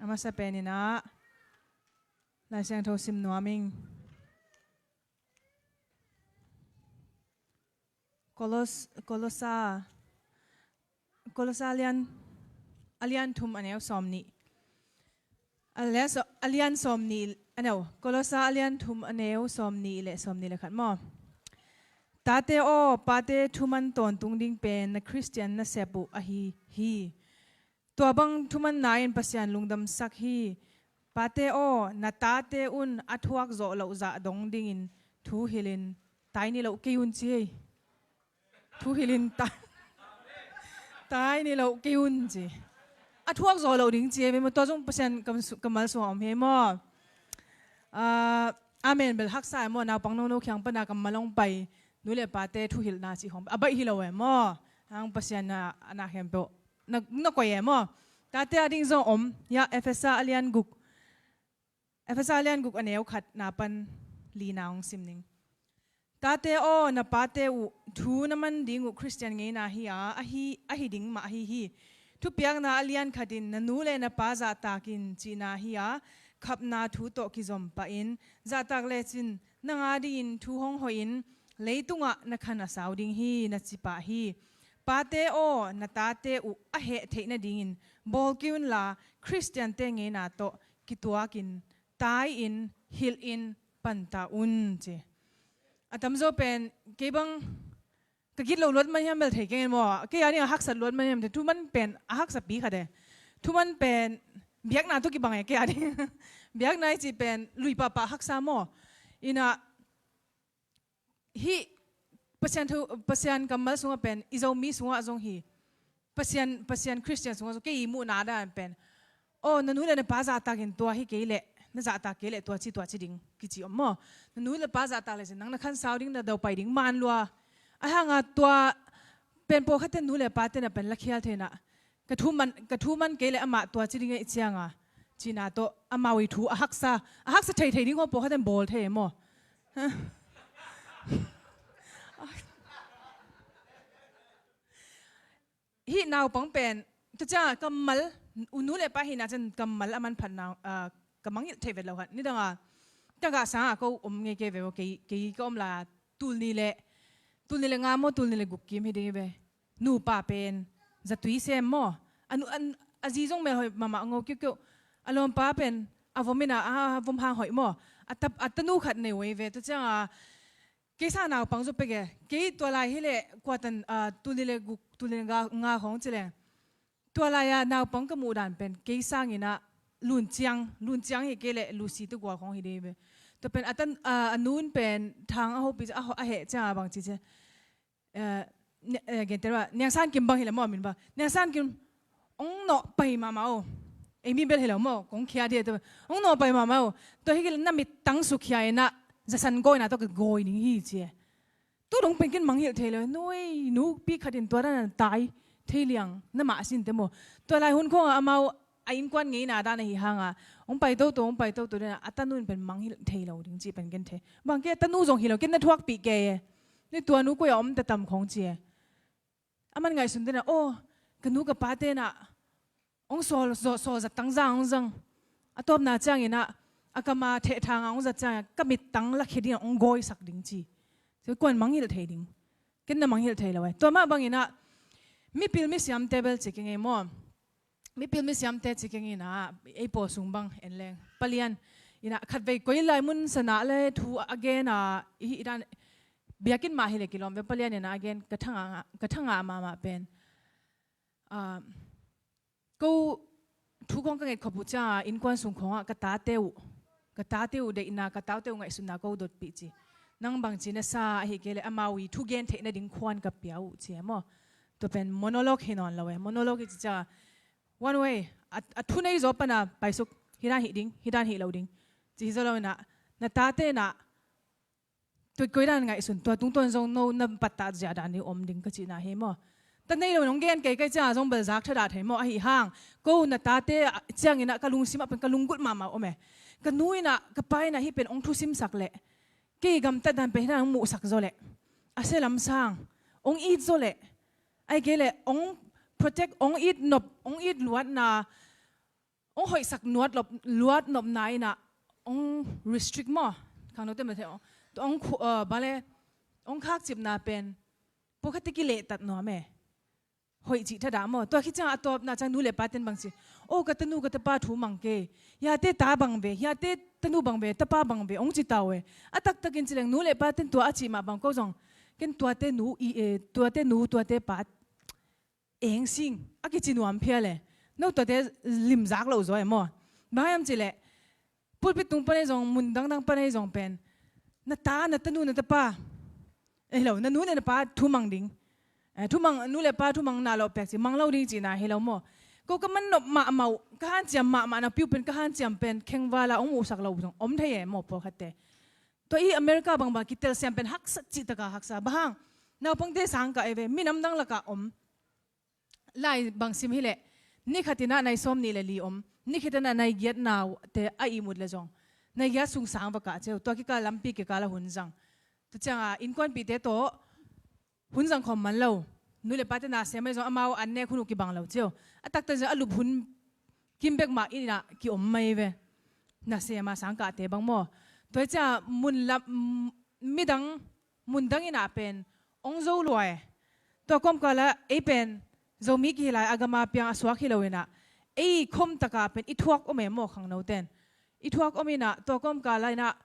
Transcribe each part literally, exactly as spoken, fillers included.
A masa penin ah Lai Siangtho sim nuam ing. Kolos, Kolosa, Kolosa a lian, a lian thum a neu sawm nih. A lian so-, a lian sawm nih, a neu, Kolosa a lian thum a neu sawm nih le sawm nih le khat maw. Tate aw, pate thuman tawntung ding pen na Khristian nasep uh ahi hi. Tua bang thumanna in Pasian lungdamsak hi. Pate aw, na tate un a thuak zawh loh zah dong dingin thu hilhin tai ni loh kei un ci ei. Thu hilhin tai, tai ni loh kei un ci. A thuak zawh loh ding ci ei, tua zong Pasian kam su-, kammal sungah om hi maw. Ah, amen bel haksa ei maw, naupang nono kiang pana kammal hong pai, nu le pate thuhilhna cih khawng a baih hi lo ei maw. Hang Pasian na, na khempeuh na, na koih ei maw. Tate a ding zong om hiah, Efesa a lian guk, Efesa a lian guk a neu khatna pan lina hong sim ning. Tate aw, na pate uh thu na man ding uh Khristian ngeina hi a, ahi, ahi ding mah ahi hi. Thupiakna a lian khat in na nu le na pa zahtak in cihna hi a, khapna thu tawh kizom pah in, zahtak lecin nang a dingin thu hong hoih in, leitungah na khan a sau ding hi, na ci pah hi. Pate aw, na tate uh a heh theih nadingin bawl kei unla, Khristiante ngeina tawh kituakin, tai-in, hilhin, panta un ci. A tamzaw pen kei bang ka gitloh luat man hiam bel thei keng in maw. Kei a ding a haksat luat man hiam, thuman pen a haksapi khat e. Thuman pen biakna tawh kibang e kei a ding. Biakna i cih pen lui pahpah haksa maw. Inah hih Pasian thu, Pasian kammal sungah pen i Zomi sungah zong hi. Pasian, Pasian Khristian sungah zong kei i muhna dan pen, aw, na nu le na pa zahtak in tua hi kei leh, na zahtak kei leh tua ci, tua ci ding kici om maw. Na nu le pa zahtak lecin nang na khan sau ding, na daupai ding man lua. Ahi hanga tua pen pawlkhatte nu le pate na pen lakhial thei na. Ka thu man, ka thu man kei leh amah tua ci ding ei cianga cihna tawh amau i thu a haksa, a haksa thei thei ding khawng pawlkhatte bawl thei maw. Hih naupang pen, tua ciang kammal, u nu le pa hihna ciang kammal a manphatna, ah, ka mangngilh thei vet lo khat. Nidanga tagah sanga ko om ngei kei ve maw, kei, kei ka om lai-a tul nih le, tul nih le nga maw, tul nih le guk kim hi ding hi ve. Nupa pen zatui sem maw. A nu, a, a zi zong melhoih mahmah, a ngo kiukiu. A lawmpa pen a vom ina, a vom hang hoih maw. A ta, a tanu khat nei uh ei ve. Tua cianga kei sang naupang zaw pek e. Kei tua lai hi leh kuatan, ah, tul nih le guk, tul nih le nga, nga khawng ci leng. Tua lai-a naupang ka muh dan pen kei sanginah Lunciang, Lunciang hi kei leh Lucy tawh gual khawng hi ding hi ve. Tua pen a tan, ah, a nun pen thang a hopih, a ho-, a heh cianga bang ci ci. Eh, ni-, eh, gentehna Niang San Kim bang hi leh maw, min bang. Niang San Kim hong nawh pai mahmah o. Ei mi bel hi lo maw, kong khia dih e, tua hong nawh pai mahmah o. Tua hi kei leh na mittang sukhia inah zasan gawi na tawh ka gawi ding hi ci e. Tu dong pen ken mangngilh thei lo. Nui, nupi khat in tua dan a tai thei liang, na mah sin te maw. Tua lai hun khawngah amau a innkuan ngeina dan ahi hanga hong pai toto, hong pai toto dena a tanu in pen mangngilh thei lo ding cih pen ken thei. Bang kei a tanu zong hi lo, ken na thuakpih kei e. Ni tua nu koi a om ta tam khawng ci e. A man ngaihsun dena, aw, ka nu ka pa tenah hong sawl, sawl, sawl zat tang zang hong zang. A tawpna cianginah a kama theh thanga hong zat ciangin ka mittang lakhia dingin hong gawisak ding ci. Tua kuan mangngilh thei ding. Ken na mangngilh thei lo e. Tua mah banginah mipil misiamte bel ci keng ei maw. Mipil misiamte ci keng inah, ei pawl sung bang en leng. Palian inah khatvei koi lai mun sanah le thu a gen a, i, i dan biakinn mah hi leh kilawm ve. Palian inah a gen ka thangah, ka thangah mahmah pen. Ah, ko thu khawng ka nget khop uh cianga innkuan sung khawngah ka tate uh, ka tate uh deihna, ka tate uh ngaihsutna ko dotpih ci. Nang bangci na sa ahi kei leh amau i thugen theih nading khuan ka pia uh ci e maw. Tua pen monologue hi nawn lo e. Monologue i ci cianga one way, a, a thunei zaw pana paisuk, hi dan hih ding, hi dan hih lo ding. Ci hi zaw lo inah, na tate inah tua koi dan ngaihsun, tua tungtawn zong no na pattah zia dan ding om ding ka cihna hi maw. Ta nei lo in hong gen kei, kei cianga zong bel zak thadah thei maw, ahi hang. Ko na tate cianginah ka lungsimah pen ka lunggulh mahmah om e. Ka nu inah, ka pa inah hih pen hong thusimsak leh kei gamtat dan pen hi dan hong muhsak zaw leh, a sia lam sang hong it zaw leh, ahi kei leh hong protect, hong it nop, hong it luatna, hong hoihsak nuat lop, luat nopna in ah hong restrict maw, khangnote mah thei, hong khu-, ah, bang le, hong khakcipna pen pawlkhatte kilehtat nuam e. Hoih cih thadah maw. Tua khit ciangah a tawpna ciang nu le pate'n bang ci, "O, ka tanu ka tapa thu mang kei. Hiate ta bang ve, hiate tanu bang ve, tapa bang ve," hong ci ta uh e. A taktakin ci leng nu le pate'n tua a cih mah bang ko zong, "Ken tuate nu i, eh, tuate nu, tuate pa eng sing," a kici nuam phial e. No tuate limzak lo zaw e maw. Bang hiam cih leh pulpit tung pan ahi zong, mun dangdang pan ahi zong pen, na ta, na tanu, na tapa, eh, hi lo, na nu le na pa thu mang ding, eh, thu mang, nu le pa thu mang na lo pek ci, mang lo ding cihna hi lo maw. Ko ka man nop mahmah uh, ka hanciam mahmah na piu pen, ka hanciam pen khengval a hong muhsak lo zong om thei e maw, pawlkhatte. Tua i America bangbang kitelsiam pen haksa cih taka haksa. Bang hang, naupangte sang kah e ve, minam dang lakah om. Lai bang sim hi leh, ni khat in ah nai sawm nih le li om, ni khat in ah nai giat naute a ihmut le zong, nai giat sung sang va kah ci uh. Tua kikal lampi kikal a hun zang. Tua ciangah innkuanpihte tawh hun zang khawm man lo. Nu le pate nasem ahi zong amau an nek hun uh kibang lo ci uh. A taktak zong a lup hun kim bek mah in ah ki-om mai ve. Nasem a sang kahte bang maw. Tua hi ciangah mun lam, midang, mun dang in ah pen hong zo lua e. Tua kawmkal ah ei pen Zomi kihi lai a gam a piang a suak hi lo in ah, ei khom takah pen i thuak om e maw, khangnote'n. I thuak om in ah, tua kawmkal ah in ah,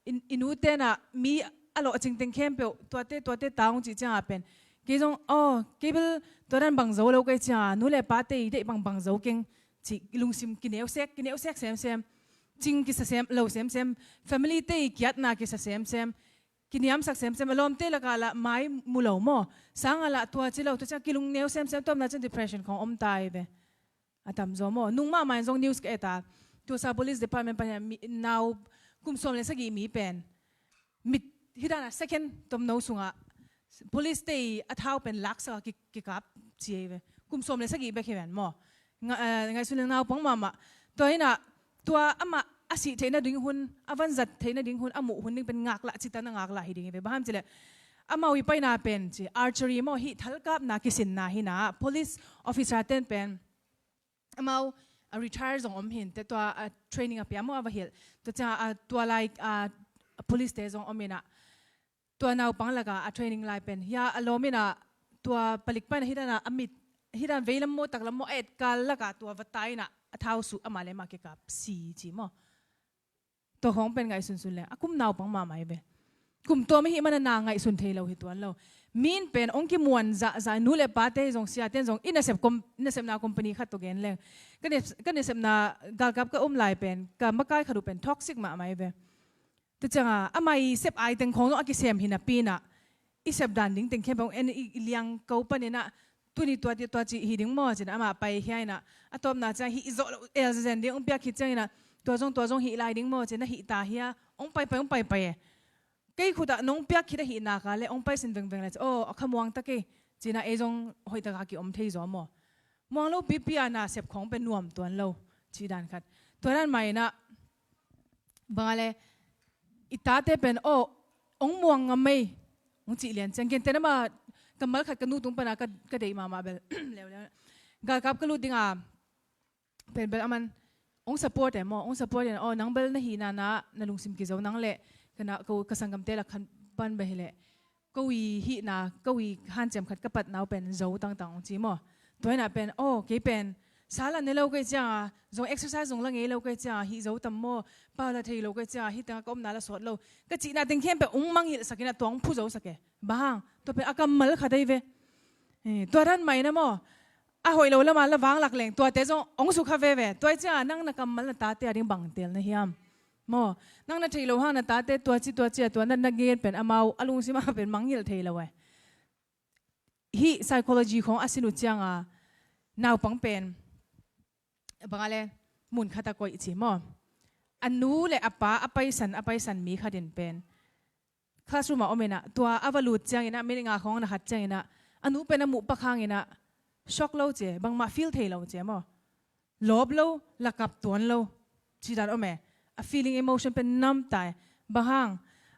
i, i nute'n ah mi a lawhcing teng khempeuh, tuate, tuate ta hong cih ciangah pen, kei zong, aw, kei bel tua dan bang zo lo ka hih ciangah, nu le pate i deih bang bang zo keng cih lungsim kineu sek, kineu sek semsem. Cing kisa sem lo semsem. Family te i kiatna kisa semsem. Kiniamsak semsem. A lawmte lakah lah mai mu lo maw. Sang ah lah tua ci lo, tua ciang kilungneu semsem, tawpna ciang depression khawng om ta hi ve. A tamzaw maw. Nung mahmah in zong news ka et a, Tulsa Police Department pan hiam, mi, nau kum sawm le sagih mi pen mit, hih dan a second tomno sungah police te i a thau pen laksak a ki, kikap ci hi ve. Kum sawm le sagih bek hi ven maw. Nga, eh, ngaihsun le naupang mahmah. Tua in ah, tua amah a sih theihna ding hun, a vanzat theihna ding hun, a muh hun ding pen ngaklah, citan a ngaklah hi ding hi ve. Bang hiam cih leh, amau i paina pen ci, archery maw, hih thalkapna kisinna hi in ah, police officer te'n pen, amau, a retire zong om hi in teh, tua, a training a pia maw a va hilh. Tua ciang, a, tua lai, a, police te zong om in ah, tua naupang lakah a training lai pen, hia a lawm in ah, tua palik pan ah hih dan a, a mit, hih dan veilam maw, taklam maw, a etkal lakah tua va tai in ah, a thau suh, amah le amah kikap si ci maw. Tua khawng pen ngaihsunsun le, a kum naupang mahmah hi ve. Kum tua mah ahih manin na ngaihsun thei lo hi tuan lo. Mi in pen hong kimuan zahzah, nu le pate hi zong, siate'n zong, i nasep kom, i nasepna company khat tawh gen leng. Ka nas-, ka nasepna galkap ka om lai pen, ka makai khat uh pen toxic mahmah hi ve. Tua ciangah, amah i sep ai teng khawng zong a kisem hi napi in ah, i sep dan ding teng khempeuh en, i, i liang ko pan in ah, tuni tua ti tua ci hi ding maw ci in ah, amah pai hi a in ah, a tawpna ciang hih zawh lo el zen ding hong piak khit ciang in ah, tua zong, tua zong hih lai ding maw ci in ah, hih ta hi a, hong paipai, hong paipai e. Kei khut ah nong piak khit ahih nak leh hong pai sin vengveng leh ci, aw, a kha muang ta kei ci in ah, ei zong hoih tak a ki-om thei zaw maw. Muang lo pipi a nasep khawng pen nuam tuan lo ci dan khat. Tua dan mah in ah, bang a le, i tate pen, aw, hong muang ngam ei, hong cih lian ciang, gentehna mah, kammal khat ka nu tung pan a ka, ka deih mahmah bel, leuleu. Galkap ka lut ding a, pen bel aman, hong support e maw, hong support in, aw, nang bel na hihna na, na lungsim kizo nang leh, ka na, ko, ka sanggamte lak khat pan bel hi leh, ko i hihna, ko i hanciam khat ka patna uh pen zo tangtang hong ci maw. Tua in ah pen, aw, kei pen, sal a ne lo ka hih ciang a, zong exercise zong la ngei lo ka hih ciang a, hih zo tam maw, pau la thei lo ka hih ciang a, hih teng ah ka omna la sawt lo, ka cihna teng khempeuh hong mangngilhsak in ah, tua hong phu zosak e. Bang hang, tua pen a kammal khat ahi ve. Eh, tua dan mah in ah maw, a hoih lo lam a la vanglak leng, tuate zong hong sukha veve. Tua hih ciang a, nang na kammal na tate a ding bang teel na hiam? Maw, nang na theih loh hang na tate tua ci, tua ci a, tua na, na gen pen amau a lungsim ah pen mangngilh thei lo e. Hih psychology khawng a sin uh ciang a, naupang pen, bang a le, mun khat a koih ci maw. A nu le a pa a paisan, a paisan mi khat in pen, classroom ah om in ah, tua a va lut ciang in ah, minute nga khawng na khat ciang in ah, a nu pen a muh pak hang in ah, shock lo ci e, bangmah feel thei lo ci e maw. Lawp lo, la kap tuan lo, ci dan om e. A feeling, emotion pen nam ta e. Bang hang,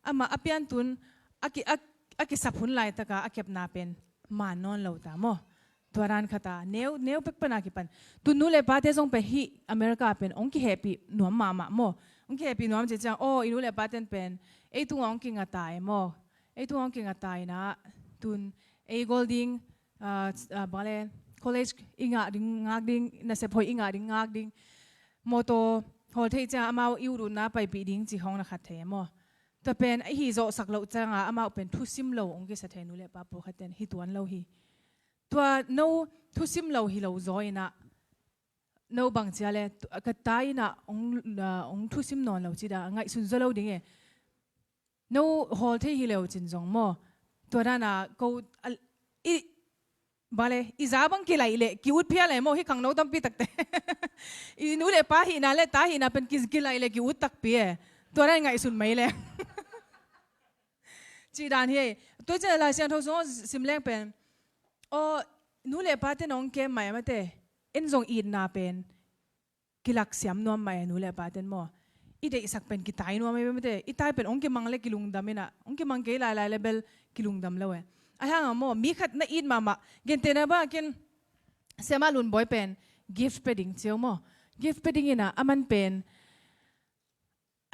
amah a pian tun, a ki, a, a kisap hun laitak a, a kepna pen maan nawn lo ta maw. Tua dan khat a neu, neu pek pan a kipan. Tu nu le pate zong pen hih America pen hong kihehpih nuam mahmah maw. Hong kihehpih nuam ci ciang, aw, i nu le paten pen ei tungah hong kinga ta e maw. Ei tungah hong kinga ta in ah, tun ei gol ding, ah, ah, bang le, college i ngah ding ngak ding, nasep hoih i ngah ding ngak ding, mawtaw hawl thei ciang amau i ut utna paipih ding ci khawng na khat thei e maw. Tua pen ahi zawhsak loh ciang a amau pen thusim lo hong kisa thei, nu le pa pawlkhat ten hi tuan lo hi. Tua no thusim lo hi lo zaw in ah, no bang cia le, tu-, ka ta in ah hong, ah, hong thusim nawn lo ci dan a ngaihsun zaw lo ding e. No hawl thei hi lo cin zong maw. Tua dan a ko, a, i, bang le, i za bang kilaih leh ki-ut phial e maw, hih khangno tampi takte. I nu le pa hihna le ta hihna pen ki, kilaih leh ki-ut takpi e. Tua dan ngaihsun mai le. Cih dan hi. Tua ciang Lai Siangtho sungah sim leng pen, aw, nu le paten hong kem mah e mate, en zong itna pen kilaksiam nuam mah e, nu le paten maw. I deihsak pen kitai nuam e mate, i tai pen hong kimang le kilungdam in ah, hong kimang kei lailai le bel kilungdam lo e. Ahi hang a maw, mi khat na it mahmah, gentehna bang a ken Siamah Lun Bawi pen gift pia ding ci o maw. Gift pia ding in ah, aman pen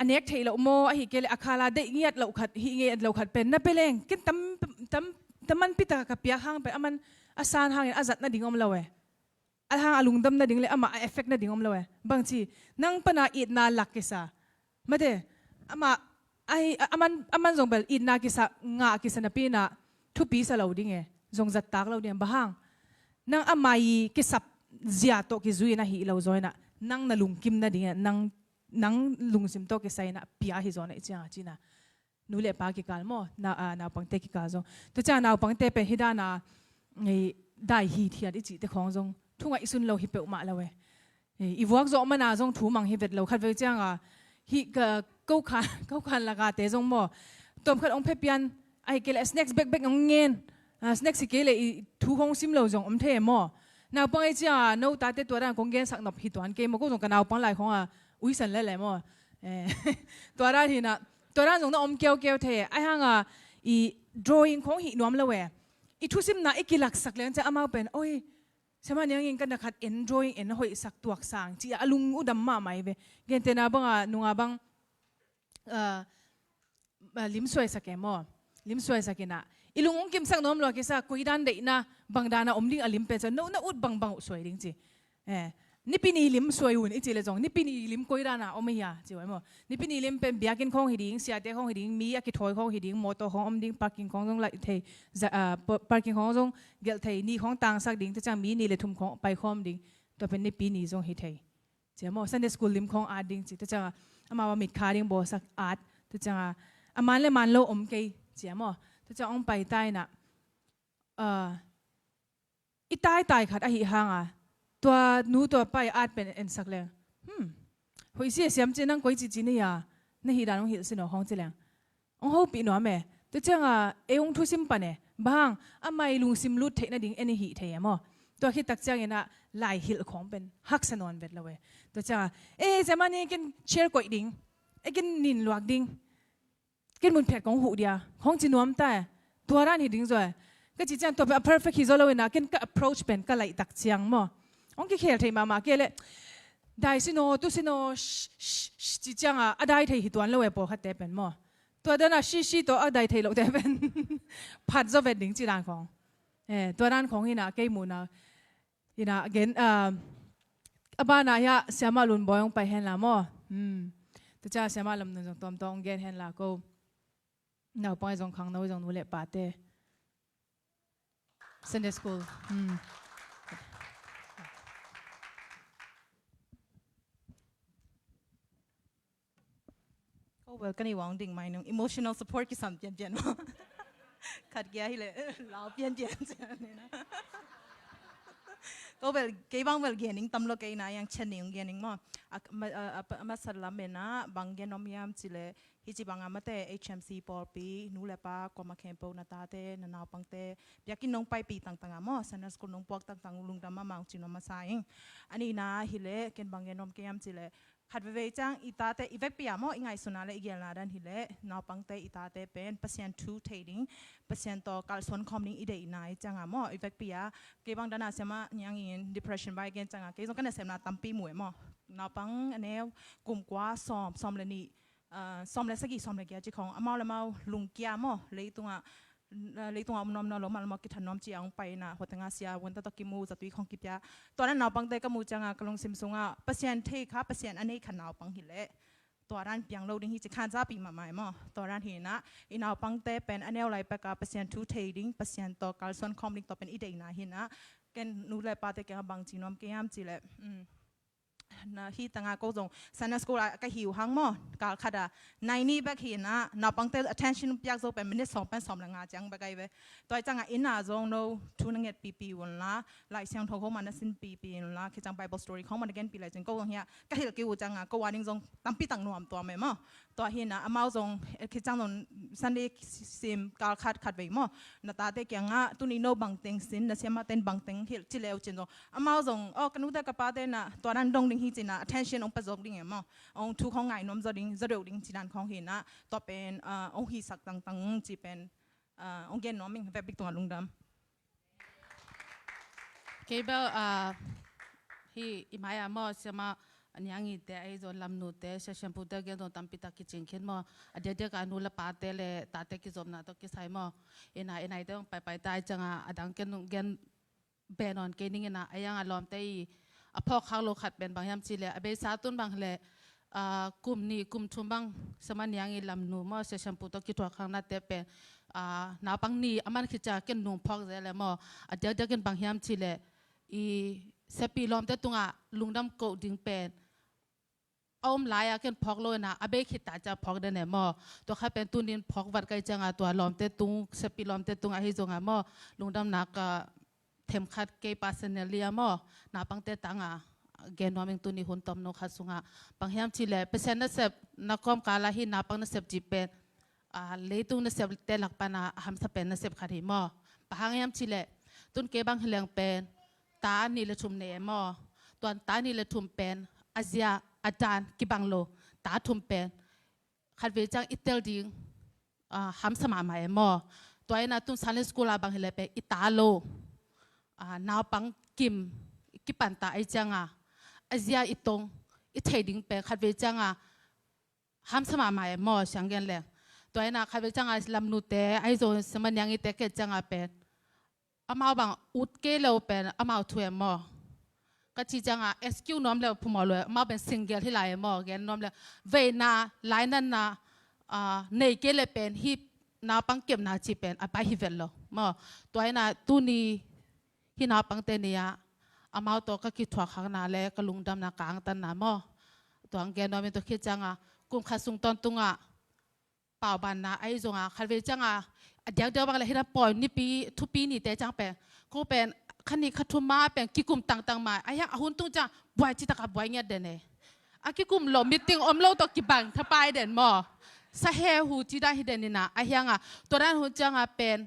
a nek theih loh maw, ahi kei leh a khala deih ngiat loh khat, hih ngiat loh khat pen na pia leng, ken tam, tam, tam manpi taka ka piak hang pen, aman a san hangin a zat nading om lo e. A hang a lungdam nading le amah a effect nading om lo e. Bangci, nang pana itna lak kisa. Mate, amah, ahi, a, aman, aman zong bel itna kisa, ngah kisa napi in ah, thupi sa lo ding e. Zong zat tak lo ding e. Bang hang, nang a mai kisap zia tawh kizui in ah hi lo zaw in ah, nang na lungkim nading e, nang, nang lungsim tawh kisai in ah pia hi zaw na i ciang a ci in ah. Nu le pa kikal maw, na, ah, naupangte kikal zong. Tua ciang naupangte pen hi dan a, ei, dai hithiat i cihte khawng zong thu ngaihsun lo hi peuhmah lo e. Ei, i vuak zawh man a zong thu mang hi vet lo, khat vei ciang a, hih ka, ko khan, ko khan lak a te zong maw. Tawm khat hong phe pian, ahi kei leh snacks bekbek hong ngen. Ah, snacks hi kei leh i thu hong sim lo zong om thei maw. Naupang ei cia, no tate tua dan kong gensak nop hi tuan kei maw, ko zong ka naupang lai khawng a, uisan lele maw. Eh, tua dan hi in ah, tua dan zong na om kiaukiau thei. Ahi hang a, i drawing khawng hih nuam lo e. I thusimna i kilaksak leng cia amau pen, oi, Siamah Niang in ka na khat en drawing en hoihsak tuaksang, ci a lung u dam mahmah hi ve. Gentehna bang a, nung a bang, ah, ah, lim suaisak e maw. Lim suaisak in ah, i lung hong kimsak nuam lua kisa, koi dan deihna, bang dan a om ding a lim pen cia, no na ut bangbang uh suai ding ci. Eh, Nipi ni lim suai un i cih leh zong, Nipi ni lim koi dan a om ahi a, ci uh e maw. Nipi ni lim pen biakinn khawng hi ding, siate khawng hi ding, mi a kithawi khawng hi ding, mawtaw khawng om ding, parking khawng zong laih thei, za-, ah, pa-, parking khawng zong gelh thei, ni khawng tangsak ding, tua ciang mi ni le thum khawng pai khawm ding, tua pen Nipi ni zong hi thei. Ci a maw, Sunday school lim khawng at ding ci, tua ciang a, amau a mitkha ding bawlsak at, tua ciang a, a man le man lo om kei, ci a maw. Tua ciang hong pai ta in ah, ah, i taitai khat ahi hang a, tua nu tua pa i at pen ensak leng, hmm, hoih si a siam ci, nang koi cici na hi a, na hih dan hong hilh sin aw khawng ci leng, hong hopih nuam e. Tua ciang a, ei hong thusim pan e. Bang hang, a mai lungsim lut theih nading en i hih thei e maw. Tua khit tak ciangin ah, lai hilh khawng pen haksa nawn vet lo e. Tua ciang a, eh, Siamah Niang, ken chair koih ding, eh, ken nin luak ding, ken mun phiat kong huh dia khawng ci nuam ta e. Tua dan hi ding zaw e. Ka cih ciang tua pen a perfect hi zaw lo in ah, ken ka approach pen ka laih tak ciang maw, hong kikhel thei mahmah kei leh, dai sin aw, tu sin aw, sh, sh, sh, ci ciang a, a dai thei hi tuan lo e, pawlkhatte pen maw. Tua dan a shi shi tawh a dai thei lohte pen phat zaw vet ding ci dan khawng. Eh, tua dan khawng hi in ah, kei muhna hi in ah, gen, ah, a ban ah hiah Siamah Lun Bawi hong pai hen la maw. Hmm. Tua ciang Siamah Lam Nun zong tuamtuam hong gen hen la ko. Naupang i zong, khangno i zong, nu le pate. Sunday school. Hmm. Oh, well, kan i wang ding mai nung emotional support kisam pianpian maw. Khat kia hi leh, lau pianpian cian ni na. Ko bel, kei bang bel gening tam lo, kei na yang chen ning gening maw. A, ma, a, a, a masa lam e na, bang gen om hiam ci leh, hih ci bang a mate H M C pawlpi, nu le pa, kuama khempeuh na tate, na naupangte, biakinn nong paipih tangtang a maw, Sunday school nong puak tangtang, lungdam mahmah ci nuam masa ing. A nihna hi leh, ken bang gen om kei hiam ci leh, khat veivei ciang i tate i vekpi-a maw, i ngaihsutna le i gelna dan hileh naupangte i tate pen Pasian thu thei ding, Pasian tawh kalsuan khawm ding i deihna i cianga maw, i vekpi-a kei bang dana siama niangin depression bai gen cianga kei zong ka nasepna tampi mu e maw. Naupang a neu kum kua, sawm, sawm le nih, ah, sawm le sagih, sawm le giat ci khong amau le amau lungkia maw, leitungah, ah, leitungah om nuam nawn lo, mah le maw kithat nuam ci a hong paina, huateng a sia vuanta tawh kimu, zatui khong kipia. Tua dan naupangte ka mu cianga ka lungsim sungah Pasian thei kha, Pasian a nei kha naupang hileh tua dan piang lo ding hi ci khanzapi mahmah e maw. Tua dan hinah i naupangte pen a neu lai peka Pasian thu thei ding, Pasian tawh kalsuan khawm ding tua pen i deihna hinah ken nu le pate kiangah bang ci nuam kei hiam cileh, um, na hi tanga ko zong Sunday school a ka hiu hang maw, kal khata nai ni bek hinah naupangte attention piak zo pen minute sawm pen sawm le nga ciang bek ai ve. Tua i cianga inn a zong no thu na ngetpipi unla, Lai Siangtho khong mah na sinpipi unla, khiciang Bible story khong mah na genpi lai cin ko zong hiah ka hilh kei uh cianga ko a ding zong tampi tak nuam tuam e maw. Tua hinah amau zong, eh, khiciang zong Sunday sim kal khat khat vei maw, na tate kiangah tuni no bangteng sin, na siamate in bangteng hilh ci leu cin zong amau zong, oh, ka nute ka pate na tua dan dong ding hi cinah attention hong pia zawk ding e maw. Hong thu khong ngai nuam zaw ding, zaw deuh ding ci dan khong hinah tua pen, ah, hong hisak tangtang ci pen, ah, hong gen nuam ing. Vekpi tungah lungdam. Kei bel, ah, hi i mai-ah maw, siama niangite ahi zong lamnute, sia siampute gen zong tampi tak kicing khin maw. A diakdiak a nu le pate le tate kizopna tawh kisai maw. Ina, inaite hong paipai ta i cianga a dang ken gen beh nawn kei ning ina, a ianga lawmte i a phawk khak lo khat pen bang hiam cileh, a beisa tun bang hileh, ah, kum nih kum thum bang siama niang i lamnu maw, sia siampu tawh kithuah khaknate pen, ah, naupang nih a man khit cianga ken nung phawk zel e maw. A diakdiak in bang hiam cileh, i siapi lawmte tungah lungdam koh ding pen a om lai-a ken phawk lo ina, a bei khit ta ciang phawk den e maw. Tua kha pen tunin phawk vat kai cianga tua lawmte tung, siapi lawmte tung ahi zonga maw, lungdamna ka themkhat kei personally a maw, naupangte tanga gen nuam ing tuni hun tomno khat sungah. Bang hiam cileh Pasian nasep na kawmkala hi naupang nasep cih pen, ah, leitung nasepte lak pana a hamsa pen nasep khat hi maw. Bang hang hiam cileh tun kei bang hileng pen ta nih le thum nei e maw. Tuan ta nih le thum pen a zia a dan kibang lo, ta thum pen khat vei ciang i tel ding, ah, hamsa mahmah e maw. Tua ina tun Sunday school a bang hileh pen i ta lo, ah, naupang kim i kipanta ahi cianga a zia i tong i thei ding pen khat vei cianga hamsa mahmah e maw, siang gen leng. Tua ina khat vei cianga lamnute ahi zong siama niangite kei cianga pen amau bang ut kei lo pen amau thu e maw. Ka ci cianga S Q nuam le phumaw lo e, amau pen single hi lai e maw, gen nuam le veina lainatna, ah, nei kei le pen hi naupang kepna ci pen a pai hi vet lo maw. Tua ina tuni hi naupangte ni-ah amau tawh ka kithuah khakna le ka lungdamna ka angtanna maw. Tua ang gen nuam in tua khit cianga kum khat sung tawntungah paubanna ahi zonga khat vei cianga a diakdiak bang le hina pawi nipi thupi nite ciang pen ko pen kha nih kha thum ma pen kikum tangtang ma a hiang a hun tung ciang buai citaka buai ngiat den e. A kikum lo meeting om lo tawh kibang thapai den maw. Sahe hu ci dan hi den ina a hianga tua dan hun cianga pen,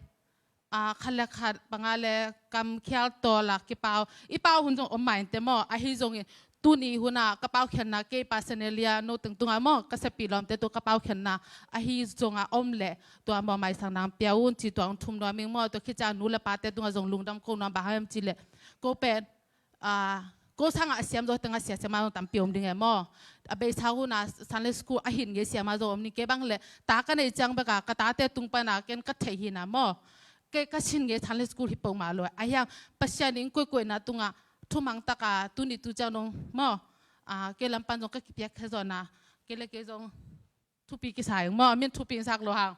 ah, khat le khat banga le kamkhial tawla kipau i pau hun zong om mainte maw. Ahi zongin tuni huna ka paukhiatna kei personally a no tengtunga maw ka siapi lawmte tu ka paukhiatna ahi zonga om le tua maw maisak nang pia un ci tua hong thum nuam ing maw. Tua khit ciang nu le pate tunga zong lungdam ko nuam bang hiam cileh ko pen, ah, ko sangah a siam zo tengah sia siama zong tampi om ding e maw. A beisa huna Sunday school a hin ngei siama zong om ding kei bang le ta ka nei ciang beka ka tate tung pana ken ka theih hina maw. Kei ka sin ngei Sunday school hi peuhmah lo a hiang Pasian in koikoihna tungah thumang taka tuni tu ciang dong maw, ah, kei lampan zong ka kipiak khia zawhna kei le kei zong thupi kisa ing maw, min thupi in sak lo hang.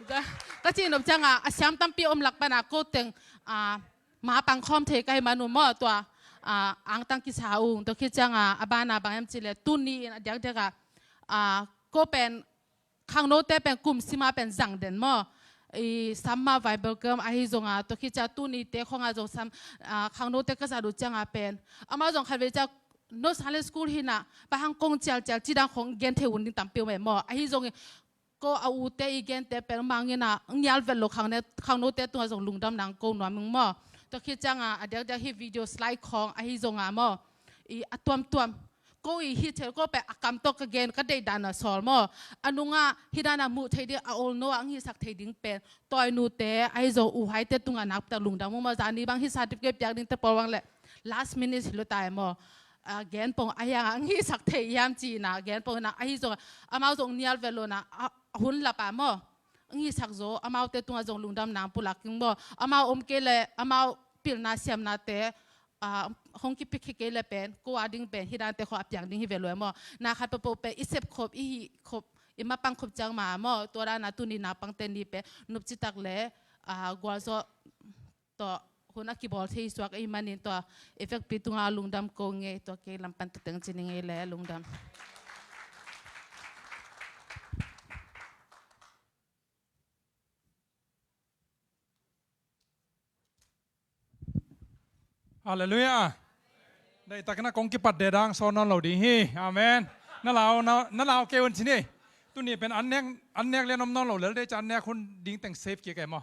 Ka, ka cihnop cianga a siam tampi om lak pana ko teng, ah, ma pangkhawm thei ka hi manu maw tua, ah, angtang kisa ung tua khit cianga a bana bang hiam cileh tuni in a diakdiaka, ah, ko pen khangnote pen kum sima pen zang den maw. I samma Bible kam ahi zonga tua khit cia tunite khonga zong sam, ah, khangnote ka zat uh cianga pen amau zong khat vei cia no Sunday school hina bang hang kong cialcial cidang khong gen thei un ding tampi uh meh maw. Ahi zongin ko a ute i gente pen mangina ngial vet lo khangnote tunga zong lungdam nang ko nuam ing maw. Tua khit cianga a diakdiak hi video slide khawng ahi zonga maw, i a tuamtuam ko i hi thei ko pen a kam tawh ka gen ka deih dana sawl maw. A nunga hi dana muh thei ding a olno a ang hisak thei ding pen tawi nute ahi zong uhaite tunga nakpitak lungdam uh maw. Zani bang hi certificate piak ding te pawl bang le last minute hi lo tai maw. A, gen pong a hianga ang hisak thei hiam cina gen pong ina ahi zong amau zong nial velona a hun lapa maw. Ang hisak zo amaute tunga zong lungdam nang pulak king maw. Amau om kei le amau pilna siamnate a, hong kipia khe kei le pen ko a ding pen hi dante kho a piang ding hi ve lua maw. Na khat papo pen i sep khop i hi khop i mapang khop ciang ma maw. Tua dana tuni naupangte ni pen nupcitak le a, gualzawh tawh hun a kibawl thei suak ahi manin tua i vekpi tunga lungdam ko ngei. Tua kei lampan tateng cini ngei le lungdam. Halleluiah. Daihtakna kong kipat dedang sawn nawn lo ding hi. Amen. Na lau, na, na lau kei un cini. Tuni pen an nek, an nek lian om nawn lo lel dei ca an nek hun ding teng save kik e maw.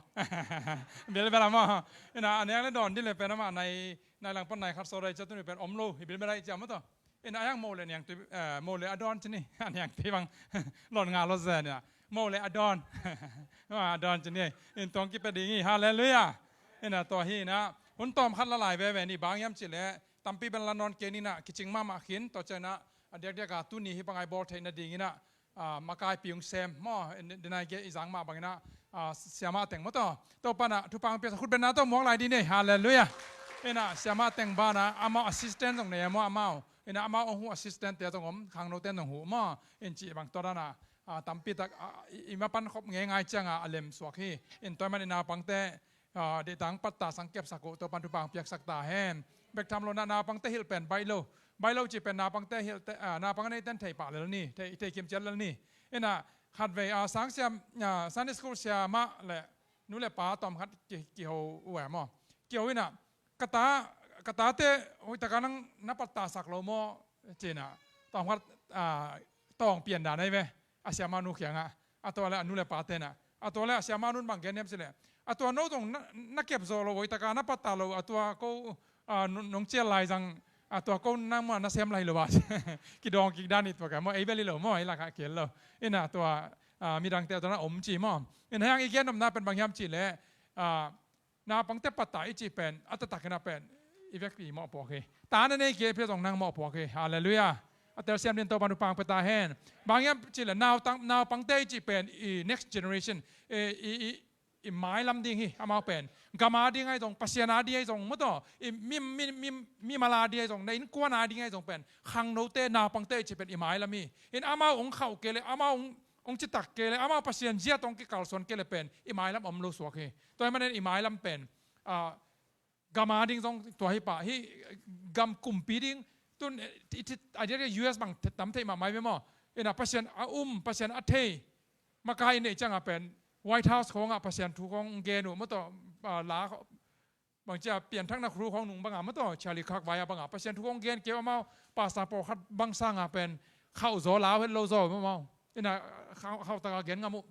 Bilbela maw. Ina an nek le dawn dile pen ama nai, nai lang pan nai khat saw dai ca tuni pen om lo hi bilbela i cia maw taw. Ina ayang mo le niang tui, eh, mo le a dawn cini. A niang tui bang lon nga lo zen ina. Mo le a dawn. A dawn cini. In tong kipe ding hi. Halleluiah. Ina tua hi ina. Hun tawm khat la lai veve ni bang hiam cile. Tampi ben la nawn kei nina kicing mahmah khin. Tua ciana a diakdiaka tuni hi bangai bawl theihna ding ina. A, makaipi ung sem maw, denai ge i zang mah bangina, a, siama teng maw taw. Topa na thupha piak khut benna tawh muak lai ding nei. Halleluiah. Ina siama teng bana amau assistant zong nei maw amau. Ina amau ong hu assistant te zong om khangno ten zong hu maw. In ci bang tua dana, a, tampi tak, a, i, i mapan khop ngei ngai cianga a lem suak hi. In tua man ina pangte a, dehtang patta sangkep sak uh, Topan thupha piaksak ta hen. Bek tham lo na, naupangte hilh pen baih lo. Baih lo ci pen naupangte hilh te, a, naupang a neiten thei pah lel ni, thei, thei kim ciat lel ni. Ina khatvei, a, sangsiam, a, Sunday school siamah le nu le pa tawm khat ki, kiho uh e maw. Kiho ina, ka ta, ka tate hoihtaka nang na patta sak lo maw cina. Tawm khat, a, tawng pian dan ahi ve. A siamah nu kiangah. A tua le a nu le pa tena. A tua le a siamah nun bang gen hiam cile. A tua no zong na, na kep zaw lo hoihtaka na patta lo. A tua ko, a, nong, nong cial lai zang. A tua ko nang mua na sem lai lo a. Kidawng kik dan i tua ka maw ei bel hi lo maw ei lakah kel lo. Ina tua, a, midangte a tua na om ci maw. Ina hiang i gen omna pen bang hiam cile. A, naupangte patta i cih pen a taktakin a pen i vekpi mawhpuak hi. Ta na nei kei pia zong nang mawhpuak hi. Halleluiah. A telsiam din Topan thupha pia ta hen. Bang hiam cih le nautang, naupangte i cih pen i next generation, i, i, i, i mailam ding hi amau pen. Gam a ding ahi zong, Pasian a ding ahi zong, maw taw, i mi, mi, mi, mimal a ding ahi zong, na innkuan a ding ahi zong pen khangnote naupangte i cih pen i mailam hi. In amau ong khauh kei le amau ong ong citak kei le amau Pasian zia tawh ong kikalsuan kei le pen i mailam om lo suak hi. Tua hi manin i mailam pen, a, gam a ding zong tua hi pah hi. Gam kumpi ding tun, i, i, a diak U S bang tam thei mahmah hi ve maw. Ina Pasian a um, Pasian a thei makai i neih cianga pen White House khawngah Pasian thu khawng gen uh maw taw, a, la bangcia pianthakna khru khawng nung banga maw taw, Charlie Kirk vai a banga Pasian thu khawng gen keu amau, pastor pawlkhat bang sanga pen khauh zaw lau het lo zaw amau. Ina khauh, khauh taka gen ngam uh.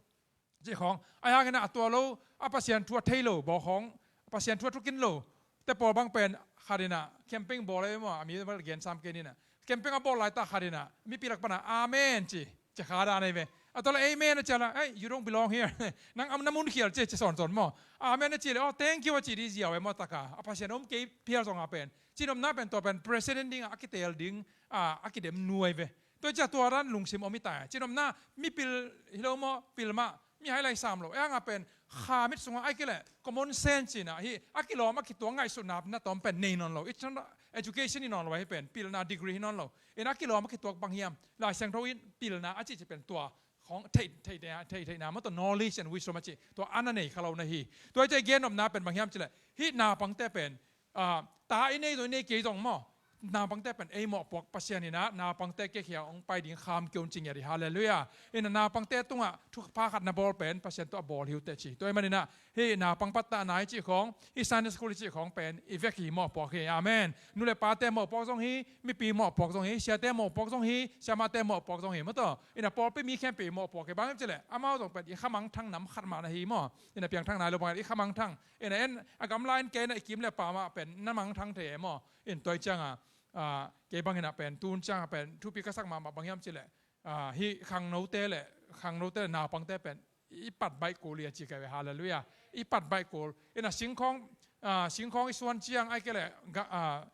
Ci khawng. A hangina a tua lo, a Pasian thu a thei lo, baw khawng, Pasian thu a thukin lo. Te pawl bang pen khat ina camping bawl ei maw, a mi bal gen sam kei nina. Camping a bawl laita khat ina, mipi lak pana, "Amen," ci. Ci kha dan ei ve. A tua la, "Amen," a cia la, "Hey, you don't belong here." Nang am na mun khial ci, ci sawnsawn maw. "Amen," a ci le, "Oh, thank you," a ci di ziau e maw taka. A Pasian om kei phial zonga pen. Cinomna pen tua pen president dinga a kitel ding, a, a kidem nuai ve. Tua cia tua dan lungsim om i ta. Cinomna mi pil hi lo maw, pil mah. Mi hai lai sam lo. E anga pen kha mit sunga ai kile common sense cina hi. A kilawm a kituang ngaihsutna na tawm pen nei nawn lo. It's not education hi nawn lo hi pen. Pilna degree hi nawn lo. Ina kilawm a kituak bang hiam. Lai Siangtho in pilna a ci ci pen tua khawng thei, thei, thei, thei, theihna maw taw knowledge and wisdom a ci. Tua ana nei kha lo na hi. Tua i te gen omna pen bang hiam cile. Hih naupangte pen, a, ta i nei zong i nei kei zong maw. naupangte pen ei mawhpuak Pasian in ah naupangte kikhia hong pai ding kham kei un ci ngiat hi. Halleluiah. In ah naupangte tungah thupha khat na bawl pen Pasian tawh a bawl hi uh teh ci. Tua ahih manin ah hih naupang pattah nai cih khawng, hih Sunday school cih khawng pen i vek hi, mawhpuak hi. Amen. Nu le pate mawhpuak zong hi, mipi mawhpuak zong hi, siate mawhpuak zong hi, siamahte mawhpuak zong hi, maw taw. In ah pawlpi mi khempeuh i mawhpuak hi. Bang hiam cih leh amau zong pen i khamangthang nam khat mah na hi maw. In ah piangthak nai lo bang i khamangthang. In ah en a gamla in kei in ah i kim le pam ah pen na mangthang thei e maw. In tua ahih ciangah, ah, kei bang in ah pen tun ciangah pen thupi ka sak mahmah bang hiam cih leh, ah, hih khangnote le, khangnote le naupangte pen i pat baih kul hi a ci ka hi ve. Halleluiah. I pat baih kul. In ah singkhawng, ah, singkhawng i suan ciang ahih kei leh ga-, ah,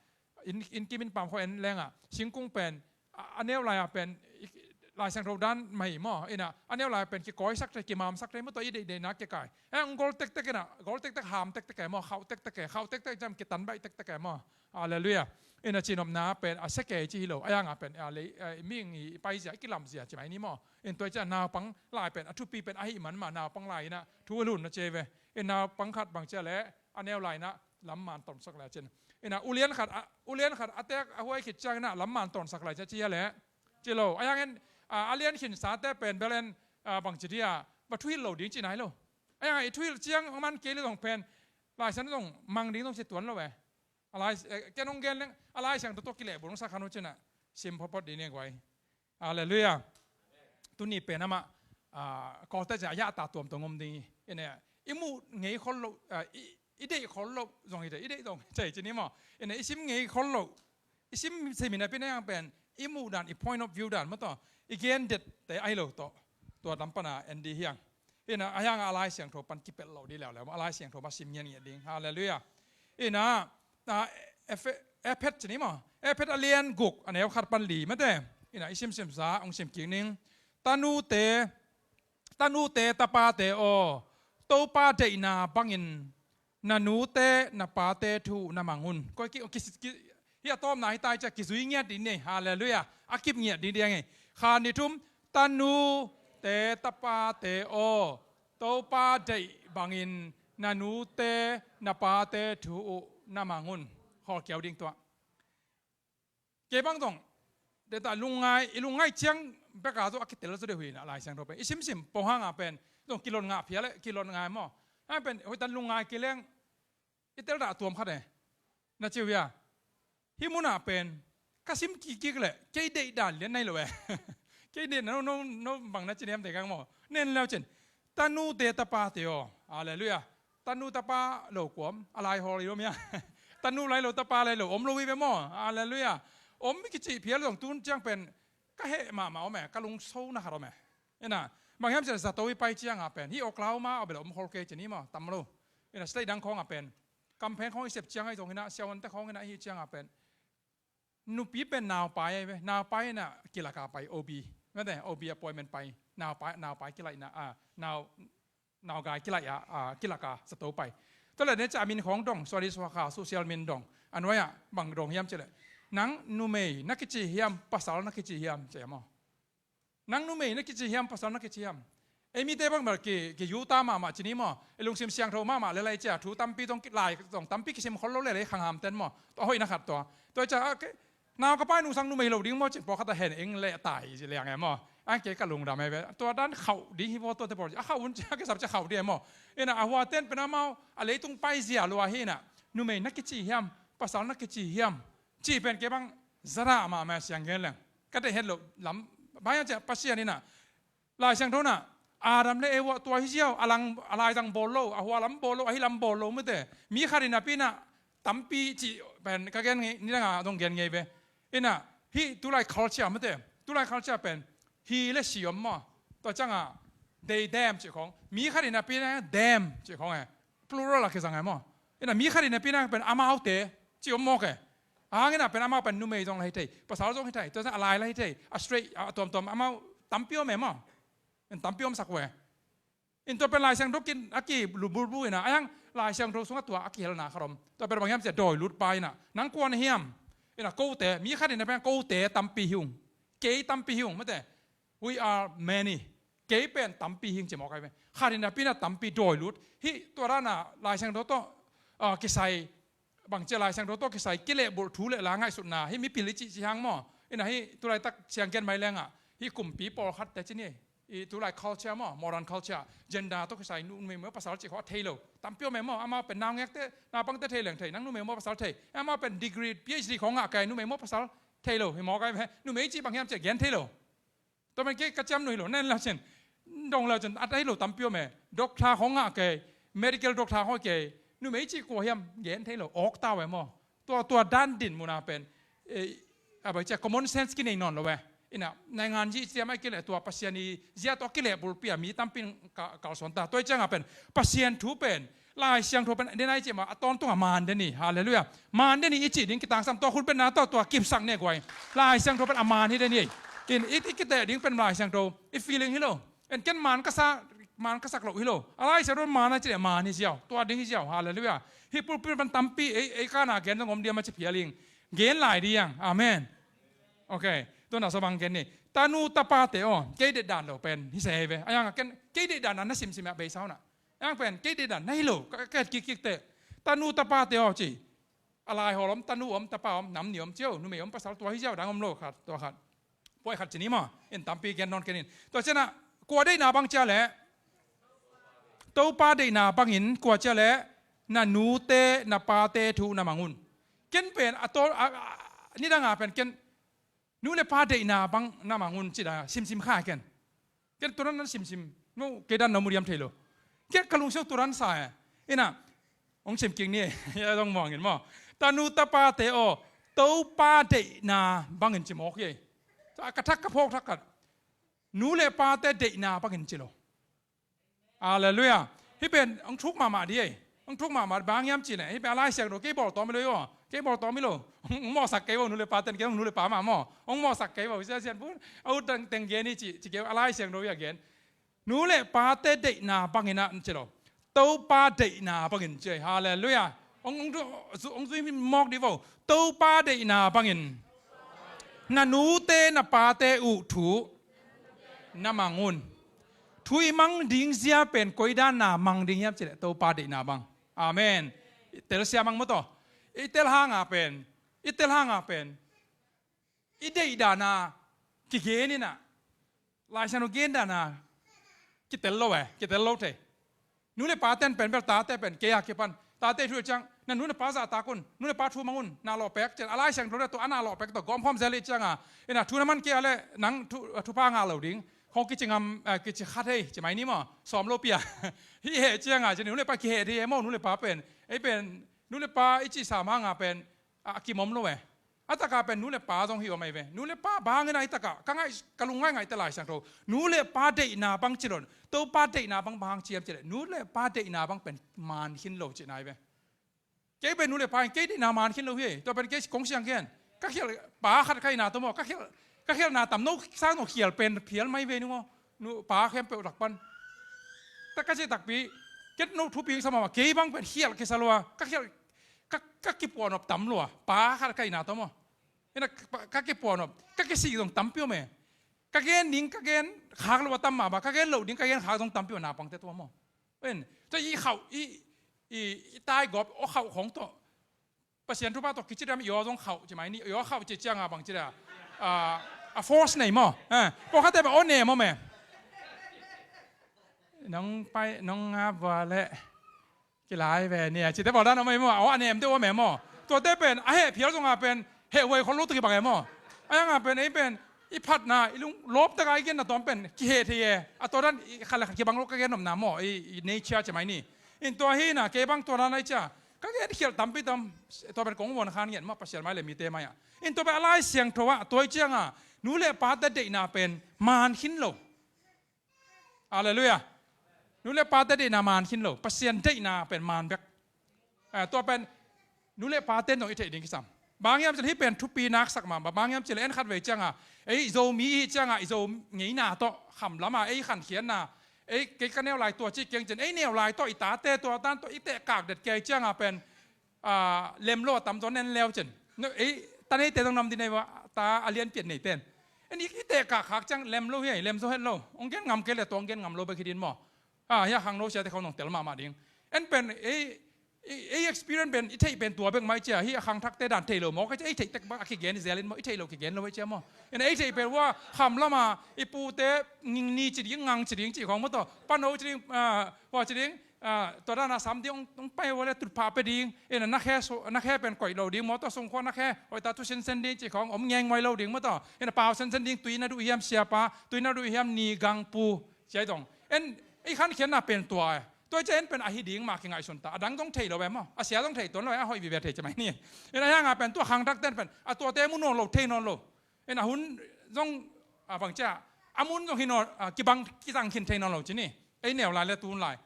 inn, inn kim inn pam khawng en leng ah singkung pen a, a neu lai ah pen i, Lai Siangtho dan mah hi maw. In ah a neu lai ah pen kikawisak thei, kimamsak thei, maw taw, i deihdeihna kikai. Eh, hong gol tektek in ah, gol tektek, ham tektek e maw, khauh tektek e, khauh tektek ciang kitan baih tektek e maw. Halleluiah. In ah cihnopna pen a sia kei ci hi lo, a yang ah pen a lei, eh, mihing i paizia, i kilamzia ci mai ni maw. In tua ciang naupang lai pen a thupi pen ahih man mah naupang lai in ah thu a lun na ci hi ve. In naupang khat bang ci a leh a neu lai in ah lam man tawnsak lai cin. In ah ulian khat, a, ulian khat a tek a huai khit ciang in ah lam man tawnsak lai ci a ci a leh. Ci lo. A yang in, a, a lian khinsate pen bel en, a, bang ci dia, va thuhilh lo ding ci nai lo. A yang i thuhilh ciang man kei le zong pen Lai Siangtho zong mang ding zong ci tuan lo e. A lai, eh, ken hong gen leng, a Lai Siangtho tawh kilehbulh hong sak khan uh cin ah sim photphot ding ni guai. Halleluiah. Tuni pen amah, ah, kawlte ciang a yahta tuamtuam om ding hi. In ah i muh ngei khol lo, ah, i, i deih khol lo zong hi thei, i deih zong hi thei ci ni maw. In ah i sim ngei khol lo, i sim, sim hi napi in a yang pen i muh dan, i point of view dan, maw taw, i gen dette ahi lo tawh, tua lam pan a en ding hi hang. In ah a yang a Lai Siangtho pan kipelh lo ding leuleu maw, a Lai Siangtho mah sim ngiatngiat ding. Halleluiah. In ah, ah, Ephe-, Ephet ci ni maw, Ephet a lian guk, a neu khat pan li mate. In ah i simsimsa hong sim kik ning. Tanute, tanute tapate aw, Topa deihna bangin na nute na pate thu uh na mang un. Koi ki, ki, ki, hih a tawpna hi ta hi ciah kizui ngiat ding ni. Halleluiah. A kip ngiat ding ding hi. Kha ni thum, tanute tapate aw, Topa deih bangin na nute na pate thu uh na mang un. Khawlkiau ding tua. Kei bang zong, deta lungngai, i lungngai ciang bek a zaw a kitel zaw deuh hi na, Lai Siangtho pen i simsim pong hang a pen zong kilon ngah phial e, kilon ngai maw. Hang pen hoihtan lungngai kei leng i tel dah tuam khat e. Na ci uh hia? Hih mun ah pen ka sim kikkik leh kei deih dan lian nai lo e. Kei deih na, no, no, no bang na ci niam te kang maw. Nen leu cin, tanute tapate aw. Halleluiah. Tanu tapa lo kua om, a lai hawl hi lo mia. Tanu lai lo, tapa lai lo om lo hi ve maw. Halleluiah. Om i kicih phial zong tun ciang pen ka heh mahmah om e, ka lungso na khat om e. Ina, bang hiam ciah zato i pai ciang a pen hih Oklahoma a bel om khol kei ci ni maw, tam lo. Ina, state dang khawng a pen, kampheng khawng i sep ciang ahi zong hi na, siavuante khawng hi na, ahi ciang a pen nupi pen naupai ahi ve. Naupai in a kilak a pai, O B. Mate, O B appointment pai. Naupai, naupai kilaihna, a, nau, naugai kilaih a, a, kilak a zato pai. Tua leh ne ca min khawng dong, sorry, suakha, social min dong. A nuai ah bang dong hiam cih leh, nang numei na kici hiam, pasal na kici hiam, ci maw. Nang numei na kici hiam, pasal na kici hiam. Ei mite bang bel ki, ki yuta mahmah ci ni maw. I lungsim siangtho mahmah le lai cia thu tampi zong ki, lai zong tampi kisim khol lo le lei khang hamten maw. Tua hoihna khat tua. Tua cia, ah, kei, nau ka pai nungsang numei lo ding maw cin pawlkhat a hen eng leh tai ci liang e maw. Ang kei ka lungdam e ve. Tua dan khauh ding hi vaw tuate pawl. A khauh un cia kisap cia khauh ding e maw. Ina a huaten pen amau a leitung pai zia lua hi ina. Numei na kici hiam, pasal na kici hiam. Cih pen kei bang zara mahmah siang gen leng. Ka deih het loh lam, bang hiam ciah Pasian in a, Lai Siangtho in a, Adam le Eva tua hi ziau, a lang, a lai zang bawl lo, a hua lam bawl lo, a hi lam bawl lo mate. Mi khat in a pi in a, tampi cih pen ka gen ngei, nidang a zong gen ngei ve. In a, hih tulai culture mate. Tulai culture pen, hi le si om maw. Tua ciang a, they, them cih khong. Mi khat in a pi in a, them cih khong e. Plural a kizang e maw. Ina mi khat in a pi in a pen amaute ci om mawk e. Ahang in a pen amau pen numei zong la hi thei, pasal zong hi thei, tua zong a lai la hi thei, a straight, a tuamtuam amau tampi om e maw. In tampi om sak uh e. In tua pen Lai Siangtho kin a ki lubulbu in a, ahang Lai Siangtho sungah tua a kihelna khat om. Tua pen bang hiam cia dawi lut pa in a, nang kua na hiam. In a kote, mi khat in a pen kote tampi hi ung. Kei tampi hi ung, mate. We are many. Kei pen tampi hi ing ci mawk ai ve. Khat in a pi in a tampi dawi lut. Hih tua dan a Lai Siangtho tawh, ah, kisai bangci a Lai Siangtho tawh kisai kilehbulh thu le la ngaihsutna, hih mipil i cih ci hang maw? Ina hih tulaitak sianggen mai lengah hih kumpi pawlkhatte ci ni, i tulai culture maw, modern culture, gender tawh kisai numei maw pasal cih khawng a thei lo tampi om e maw? Amau pen naungekte, naupangte thei leng thei, nang numei maw pasal thei, amau pen degree, P H D khawng ngah kei, numei maw pasal thei lo hi maw kai ve? Numei cih bang hiam cih gen thei lo. Tua man kei ka ciam nuh hi lo, nen la cin dong la cin a thei lo tampi om e. Doctor khawng ngah kei, medical doctor khawng kei, numei cih kua hiam gen thei lo, awk ta ve maw? Tua, tua dan din muna pen, eh, a bai cia common sense kinei nawn lo ve. Ina naingan zih ciam ai kileh tua Pasian i zia tua kileh bulpi a mi tampi in ka, kalsuan ta. Tua i cianga pen Pasian thu pen, Lai Siangtho pen den ai ciama a tawntunga maan den hi. Halleluiah. Maan den hi i cih ding kitangsam tua khut betna tua, tua kipsak ne guai. Lai Siangtho pen a maan hi den hi. In i, i kiteh ding pen Lai Siangtho i feeling hi lo. En ken maan ka sa, maan ka sak loh hi lo. A Lai Siangtho maan a cih leh maan hi ziau. Tua ding hi ziau. Halleluiah. Hih pulpit pan tampi ei, ei kana gen zong om diam a ci phial ing. Gen lai diang. Amen. Ok. Tuan a so bang gen ni. Tanu tapate aw, kei deih dan lo pen hi se hi ve. A yanga ken kei deih dan a na simsim a beisa hona. A yang pen kei deih dan na hi lo, ka, ka et kikkik te. Tanu tapate aw ci. A Lai hawl om, tanu om, tapa om, nam ni om cio, numei om, pasal tua hi ziau, dang om lo khat, tua khat. Puai khat ci ni maw, in tampi gen nawn ken in. Tua ciana, kua deihna bang cia leh, Topa deihna bangin kua cia leh, na nute, na pate thu na mang un. Ken pen, a tol, a, a, nidanga pen ken, nu le pa deihna bang na mang un ci da, simsim kha ken. Ken tua dan na simsim, no, kei dan na mu diam thei lo. Ken ka lungsiau tua dan sa e. Ina, hong sim kik ni, ya dong mawngin maw. Tanu tapate aw, Topa deihna bangin ci mawk hi. Ka thak ka phawk thak khat. Nu le pate deihna bangin ci lo. Halleluiah. Hih pen hong thuk mahmah di ei. Hong thuk mahmah bang hiam cih leh hih pen a Lai Siangtho kei bawl tawm hi lo hi aw. Kei bawl tawm hi lo. Hong mawhsak kei vo, nu le pa ten kei hong nu le pa mah maw. Hong mawhsak kei vo. Sia sian pun a ut teng gen hi ci, ci kei a Lai Siangtho hi a gen. Nu le pate deihna bangin ah ci lo. Topa deihna bangin ci ei. Halleluiah. Hong, hong, hong zui mawk di vo. Topa deihna bangin na nute na pate uh thu na mang un. Thu i mang ding zia pen koi dan na mang ding hiam cih leh Topa deihna bang. Amen. I telsia mang maw taw. I tel hanga pen, i tel hanga pen, i deih dana kigen ina, Lai Siangtho gen dana kitel lo e, kitel lo thei. Nu le pa ten pen bel tate pen kei a kipan, tate thu ciang, na nu le pa zahtak un, nu le pa thu mang un, na lawhpek cian, a Lai Siangtho le tua a na lawhpek tawh gawmkhawm zel i cianga, ina thu na man kei a le nang thu, thupha ngah lo ding. Khong kici ngam, eh, kici kha thei ci mai ni maw, sawm lo pia. Hih heh cianga ci nu le pa kiheh thei e maw, nu le pa pen, ei pen nu le pa i cih sam hanga pen a kimawm lo e. A taka pen nu le pa zong hi om ahi ve. Nu le pa bang hangin a hi taka ka ngaih, ka lungngaih ngaihte Lai Siangtho, nu le pa deihna bang ci lo in, Topa deihna bang bang hang ci hiam cih leh, nu le pa deihna bang pen maan khin lo cihna hi ve. Kei pen nu le pa in kei deihna maan khin lo hi. Tua pen kei kong siang khen, ka khial pa khat ka hihna tawh maw, ka khial, ka khialhna tam no sang no khial pen phial mai ve ni maw. Nu pa khempeuh lak pan, tak ka cih takpi, ken no thupi sa mahmah, kei bang pen khial kisa lua, ka khial, ka, ka kipuahnop tam lua, pa khat ka hihna tawh maw. Ina ka, ka kipuahnop, ka kisik zong tampi om e. Ka gen ding ka gen khak lo a tam mah ba, ka gen loh ding ka gen khak zong tampi om naupangte tua maw. En, tua i khauh, i, i, i taigawp, aw khauh khawng tawh Pasian thupha tawh kici dam i aw zong khauh ci mai ni, i aw khauh ci cianga bang ci da. A, a force nei maw. Eh, pawlkhatte bang aw nem aw me. Nong pai, nong ngap vua leh kilai ve nia cite bawl dan om ahi maw, aw a nemte aw me maw. Tuate pen a heh phial zonga pen heh huai khol lo tuk hi bang e maw. A yanga pen ei pen i phatna, i lung lawp taka i genna tawm pen kiheh thei e. A tua dan i khat le khat kibang lo ka gen nopna maw, i, i nature ci mai ni. In tua hi na kei bang tua dan ai cia ka gen khialh tampi tam. Tua pen kong vuan khan ngiat maw, Pasian mai le mite mai ah. In tua pen a Lai Siangtho ah tua i cianga nu le pate deihna pen maan khin lo. Halleluiah. Nu le pate deihna maan khin lo, Pasian deihna pen maan bek. Eh, tua pen nu le pate nong i theih ding kisam. Bang hiam cih leh hih pen thupi naksak mahmah. Bang hiam cih leh en khat vei cianga, ei Zomi i hih cianga i Zo ngeina tawh kham lama ei khankhiatna, ei kei ka neu lai tua ci keng cin, ei neu lai tawh i tate tua tan tawh i tehkak det kei cianga pen a, lem lo a tamzaw nen leu cin. No, ei, ta neite zong nam di nei va, ta a lianpiat neite. En i, i tehkak khak ciang lem lo hi, lem zaw het lo. Hong gen ngam kei le tua hong gen ngam lo bek hi din maw. A, hia khangno siate khawng nong tel mahmah ding. En pen, ei, Ei, ei experience pen, i theih pen tua bek mah i cia, hih a khangthakte dan thei lo maw, ka cia, ei theih tek bang a kigen i zelin maw, i theih lo kigen lo i cia maw. Ina ei theih pen hua kham lama i pute ni ci ding, ngang ci ding ci khong maw tawh, pano ci ding, ah, hua ci ding, ah, tua dana sam ding, ong, ong pai hua le tutphah pe ding, ina na khe su-, na khe pen koih lo ding maw tawh, sungkhua na khe hoih ta thusin sen ding ci khong, om ngengmoi lo ding maw tawh, ina pau sen sen ding, tui na duh hiam siapa, tui na duh hiam ni gang pu, cia i dong. En, ei khankhiatna pen tua e. Tua i cia en pen ahi ding mah kingaihsun ta. A dang zong thei lo e maw. A sia zong thei tuan lo e, a hoih vive thei ci mai ni. En a hianga pen tua khangthakten pen a tuate mu nawn lo, thei nawn lo. En a hun zong, a bang cia, a mun zong hi nawn, a kibang kizang khin thei nawn lo ci ni. Ei neu lai le tun lai.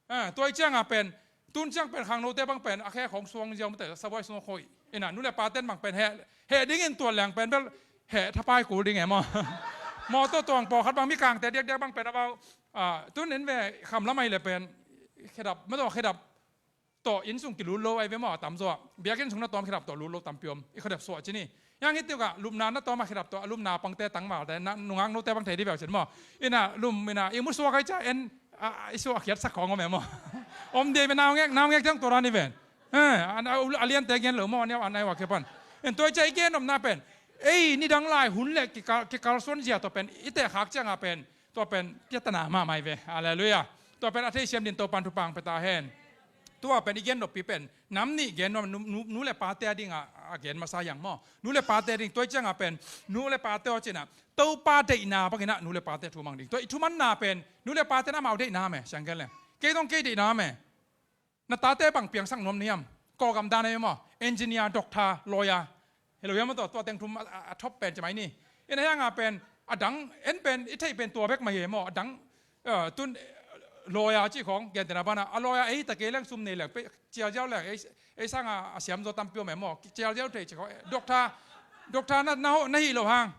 A, tua i cianga pen, tun ciang pen khangnote bang pen a khe khong suang ziau mate, sabuai suang khoi. Ina nu le paten bang pen heh, heh dingin tuat leng pen bel heh thapai kul ding e maw. Mawtaw tuang pawlkhat bang, mi kangte diakdiak bang pen a bau, a, tun en ve kham lam ahi le pen khedap, mawtaw khedap tawh inn sung kilut lo ahi ve maw, a tamzaw. Biakinn sung na tawm khedap tawh lut lo tampi om. I khedap suah ci ni. Yang hi tiukah lupna na tawm a khedap tawh, a lupna pangte tangvalte, na nungak note bang thei di bel cin maw. Ina lum, ina i musuak ai cia en, a, i suak khiat sak khong om e maw. Om di ve naungek, naungek ciang tua dan i ven. Eh, a, a, a liante gen lo maw, a niau a nai wa ke pan. En tua i cia i gen om na pen. Ei, nidang lai hun le kikal, kikalsuan zia tawh pen, i teh khak cianga pen. Tua pen kiatana mahmah hi ve. Halleluiah. Tua pen a theisiam din Topan thupha hong pia ta hen. Tua pen i gen noppi pen nam nih gen nuam, nu, nu, nu le pate a ding a, a gen masa hiang maw. Nu le pate a ding, tua i cianga pen nu le pate aw cina Topa deihna bangina nu le pate thumang ding. Tua i thumanna pen nu le pate na amau deihna me, siang gen le. Kei dong kei deihna me. Na tate bang piangsak nuam na hiam? Kawlgam dan a hiam maw? Engineer, doctor, lawyer. Hi lo hiam maw tawh, tua teng thum a, a, a thop pen ci mai ni. Ina hianga pen, a dang, en pen, i theih pen tua bek mah hi maw? A dang, eh, tun, eh, lawyer ci khong, gentehna bana. A lawyer ei ta kei leng sum nei leng, pe, cial ziau leng, ei, ei sanga a siam zaw tampi om e maw? Cial ziau thei ci khong, eh, doctor, doctor na, na, na hi lo hang.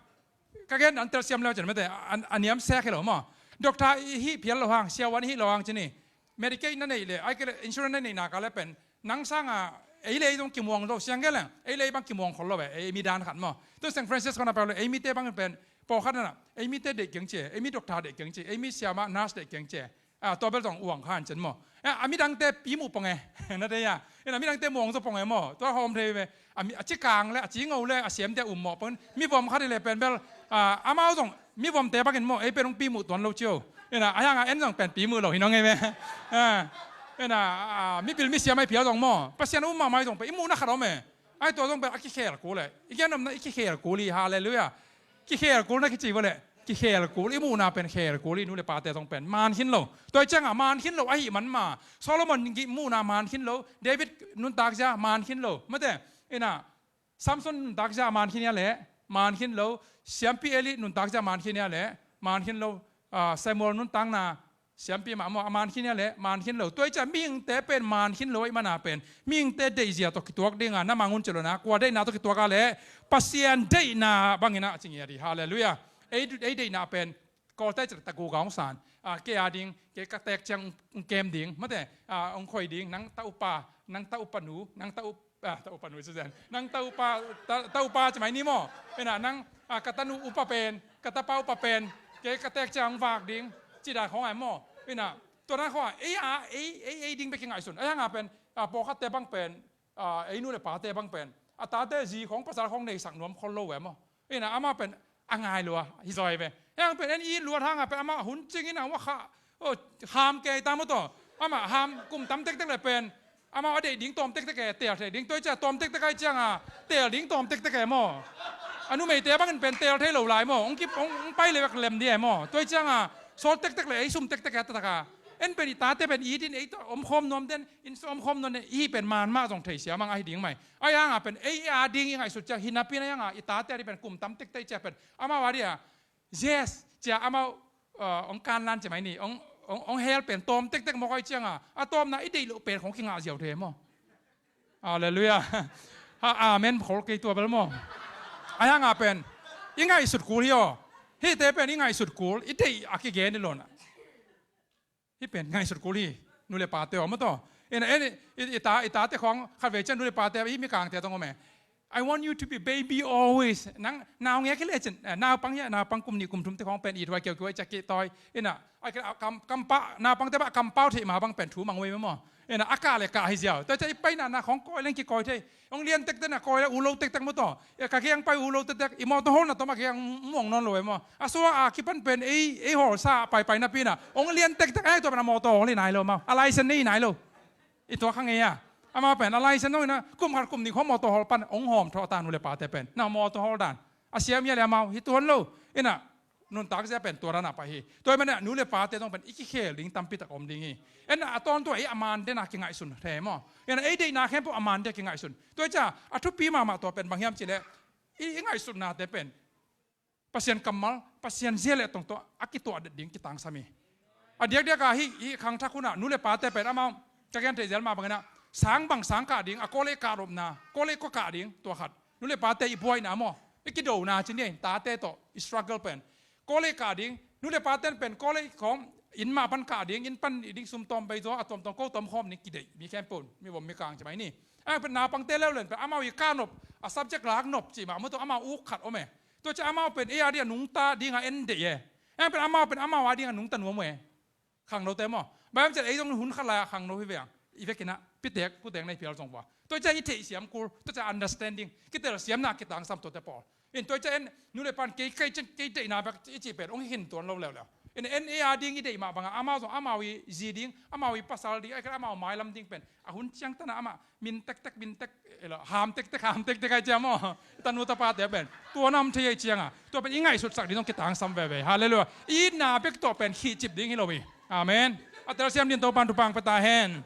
Ka gen an telsiam leu cin mate, a, a niam sek hi lo maw. Doctor i hih phial lo hang, siavuan i hih lo hang ci ni. Medicaid na neih le, ai kei le insurance na neihna ka le pen. Nang sanga, ei le ei zong kimuang zo, siang gen leng. Ei le ei bang kimuang khol lo ve, ei mi dan khat maw. Tu Saint Francis kona pau le, ei mite bang pen, pawlkhat na, ei mite deih keng ci, ei mi doctor deih keng ci, ei mi siama nurse deih keng ci. A, tua bel zong uang khan cen maw. A, a midangte pi muh pong e. Na te ya. Ina midangte muang zo pong e maw. Tua hawm thei ve. A mi, a ci kang le, a ci ngo le, a siamte a um mawh pong. Mi vom khat hi le pen bel. A, amau zong, mi vomte bangin maw. Ei pen hong pi muh tuan lo cio. Ina, a hianga en zong pen pi muh lo hi nong e ve. A, ina, a, mi pil mi siam ai pial zong maw. Pasian um mahmah zong pen, i muhna khat om e. Ai tua zong pen a kikhel kul e. I gen omna i kikhel kul hi, halleluiah. Kikhel kul na kici vua le. Kikhel kul, i muhna pen khel kul hi, nu le pate zong pen. Man khin lo. Tua i cianga man khin lo, ahi man ma. Solomon gih muhna man khin lo. David nuntak zia man khin lo. Mate, ina, Samson nuntak zia man khin ia le. Man khin lo. Siampi Eli nuntak zia man khin ia le. Man khin lo. Ah, Samuel nuntakna. Siampi mah maw, a man khin ia le, man khin lo. Tua i cia mihingte pen man khin lo ahih mana pen. Mihingte deihzia tawh kituak dinga, na mang un ci lo na, kua deihna tawh kituak a le, Pasian deihna bangina a ci ngiat hi. Halleluiah. Ei, ei deihna pen, Kawlte ci ta guga hong san. A, kei a ding, kei ka tek ciang hong kem ding. Mate, a, hong khoi ding, nang ta upa, nang ta upa nu, nang ta up-, ah, ta upa nu ci zen. Nang ta upa, ta, ta upa ci mai ni maw. Ina, nang, ah, ka tanu upa pen, ka tapa upa pen, kei ka tek ciang vak ding, ci dan khong ai maw. Ina, tua dan khong ai, ei a, ei, ei, ei ding bek kingaihsun. Ai hanga pen, ah, pawlkhatte bang pen, ah, ei nu le pate bang pen. A tate zi khong pasal khong neisak nuam khol lo ve maw. Ina, ama pen, a ngai lua, hi zaw hi ve. Heng pen en it luat hanga pen amah hun cingin a hua kha, oh, ham kei ta maw tawh. Amah ham kum tam tektek le pen. Amah a deih ding tawm tektek e, tel thei ding. Tua i cia tawm tektek ai cianga, tel ding tawm tektek e maw. A numeite bangin pen tel thei lo lai maw. Hong kip, hong, hong pai le vek lem di e maw. Tua i cianga, sawt tektek le, ei sum tektek e taktak a. En pen i tate pen it in, ei tawh omkhawm nuam den, in sawm omkhawm nuam den, i pen man mah zong thei sia mang ahi ding mai. Ai hanga pen, ei a ding i ngaihsut ciang, hi napi na hanga, i tate a di pen kum tam tektek i cia pen. Amau a dia, Yes, cia amau, uh, hong kanlan cia mai ni, hong, hong, hong hel pen tawm tektek mawk ai cianga, a tawmna i deih loh pen khong kingah ziau thei maw. Halleluiah. Ha, amen khol kei tua bel maw. Ai hanga pen, i ngaihsut kul hi aw. Hihte pen i ngaihsut kul, i deih a kigen i lona. Hih pen ngaihsut kul hi, nu le pate aw maw tawh. Ina, en, i, i ta, i tate khong, khatvei cian nu le pate, hih mikangte tawh ngom e. I want you to be baby always. Nang naungek hi lecin, eh, naupang hia, naupang kum nih kum thum te khawng pen it huai kiaukiau, i ciah kihtawi. Ina, ai, kam, kam pa, naupang te bah kampau theih mah bang pen thu mang uh ei maw. Ina, a kah le kah hi ziau. Tua ciah i paina na khawng kawi leng kikawi thei. Hong lian tektek na kawi le u lo tektek maw taw. Ia ka geng pai u lo tektek. I mawtaw hawlna tawm a geng muang nawn lo ei maw. A sua a kipan pen ei, ei hawlsa paipai napi na. Hong lian tektek ai tua pen a mawtaw hawl hi nai lo maw. A license nei nai lo. I tua kha ngei a. Amau pen a license hong ina, kum khat kum nih khawng mawtaw hawl pan hong hawm thawh ta nu le pate pen. Na mawtaw hawl dan. A siam hia le amau hi tuan lo. Ina, nuntak zia pen tua dan a pai hi. Tua hi mana nu le pate zong pen i kikhel ding tampi tak om ding hi. Ina, a tawntung ei a man den a kingaihsun thei maw. Ina, ei deihna khempeuh a man den a kingaihsun. Tua hi cia, a thupi mahmah tua pen bang hiam cih leh, i, i ngaihsutnate pen Pasian kammal, Pasian zia le tong tawh a kituah det ding kitangsam hi. A diakdiak a hih, hih khangthak hunah nu le pate pen amau, ka gen theih zel mah bangin ah, sang bang sang kah ding, a college kah nopna, college kua kah ding, tua khat. Nu le pate i buaina maw, i kidona ci ni, tate tawh i struggle pen. College kah ding, nu le pate pen college khawng inn mah pan kah ding, inn pan i ding sum tawm bei zaw, a tuamtuam ko tuam khawm ding kideih, mi khempeuh, mi vom mi kang ci mai ni. A pen naupangte leuleu pen amau i kah nop, a subject lak nop ci mah, maw tua amau uk khat om e. Tua ciah amau pen ei a ding a nungta ding a en deih e. Ei pen amau pen amau a ding a nungta nuam uh e. Khangnote maw. Bible ciah ei zong hun khat lai a khangno hi veng. I vekin ah pitek putek na i phial zong vua. Tua ciah i theihsiam kul, tua ciah understanding, kitelsiamna kitangsam tuate pawl. In tua ciah en nu le pan kei, kei, kei deihna bek i cih pen hong hi khin tuan lo leuleu. In en ei a ding i deih mah bangah amau zong amau i zi ding, amau i pasal ding, ai khat amau mailam ding pen a hun ciangtan ah amah min tektek, min tek, elo, ham tektek, ham tektek ai ciang maw. Tanu tapate pen tua na om thei ai cianga tua pen i ngaihsutsak ding zong kitangsam veve. Halleluiah. I itna bek tawh pen khihcip ding hi lo hi. Amen. A telsiam ding Topan thupha pia ta hen.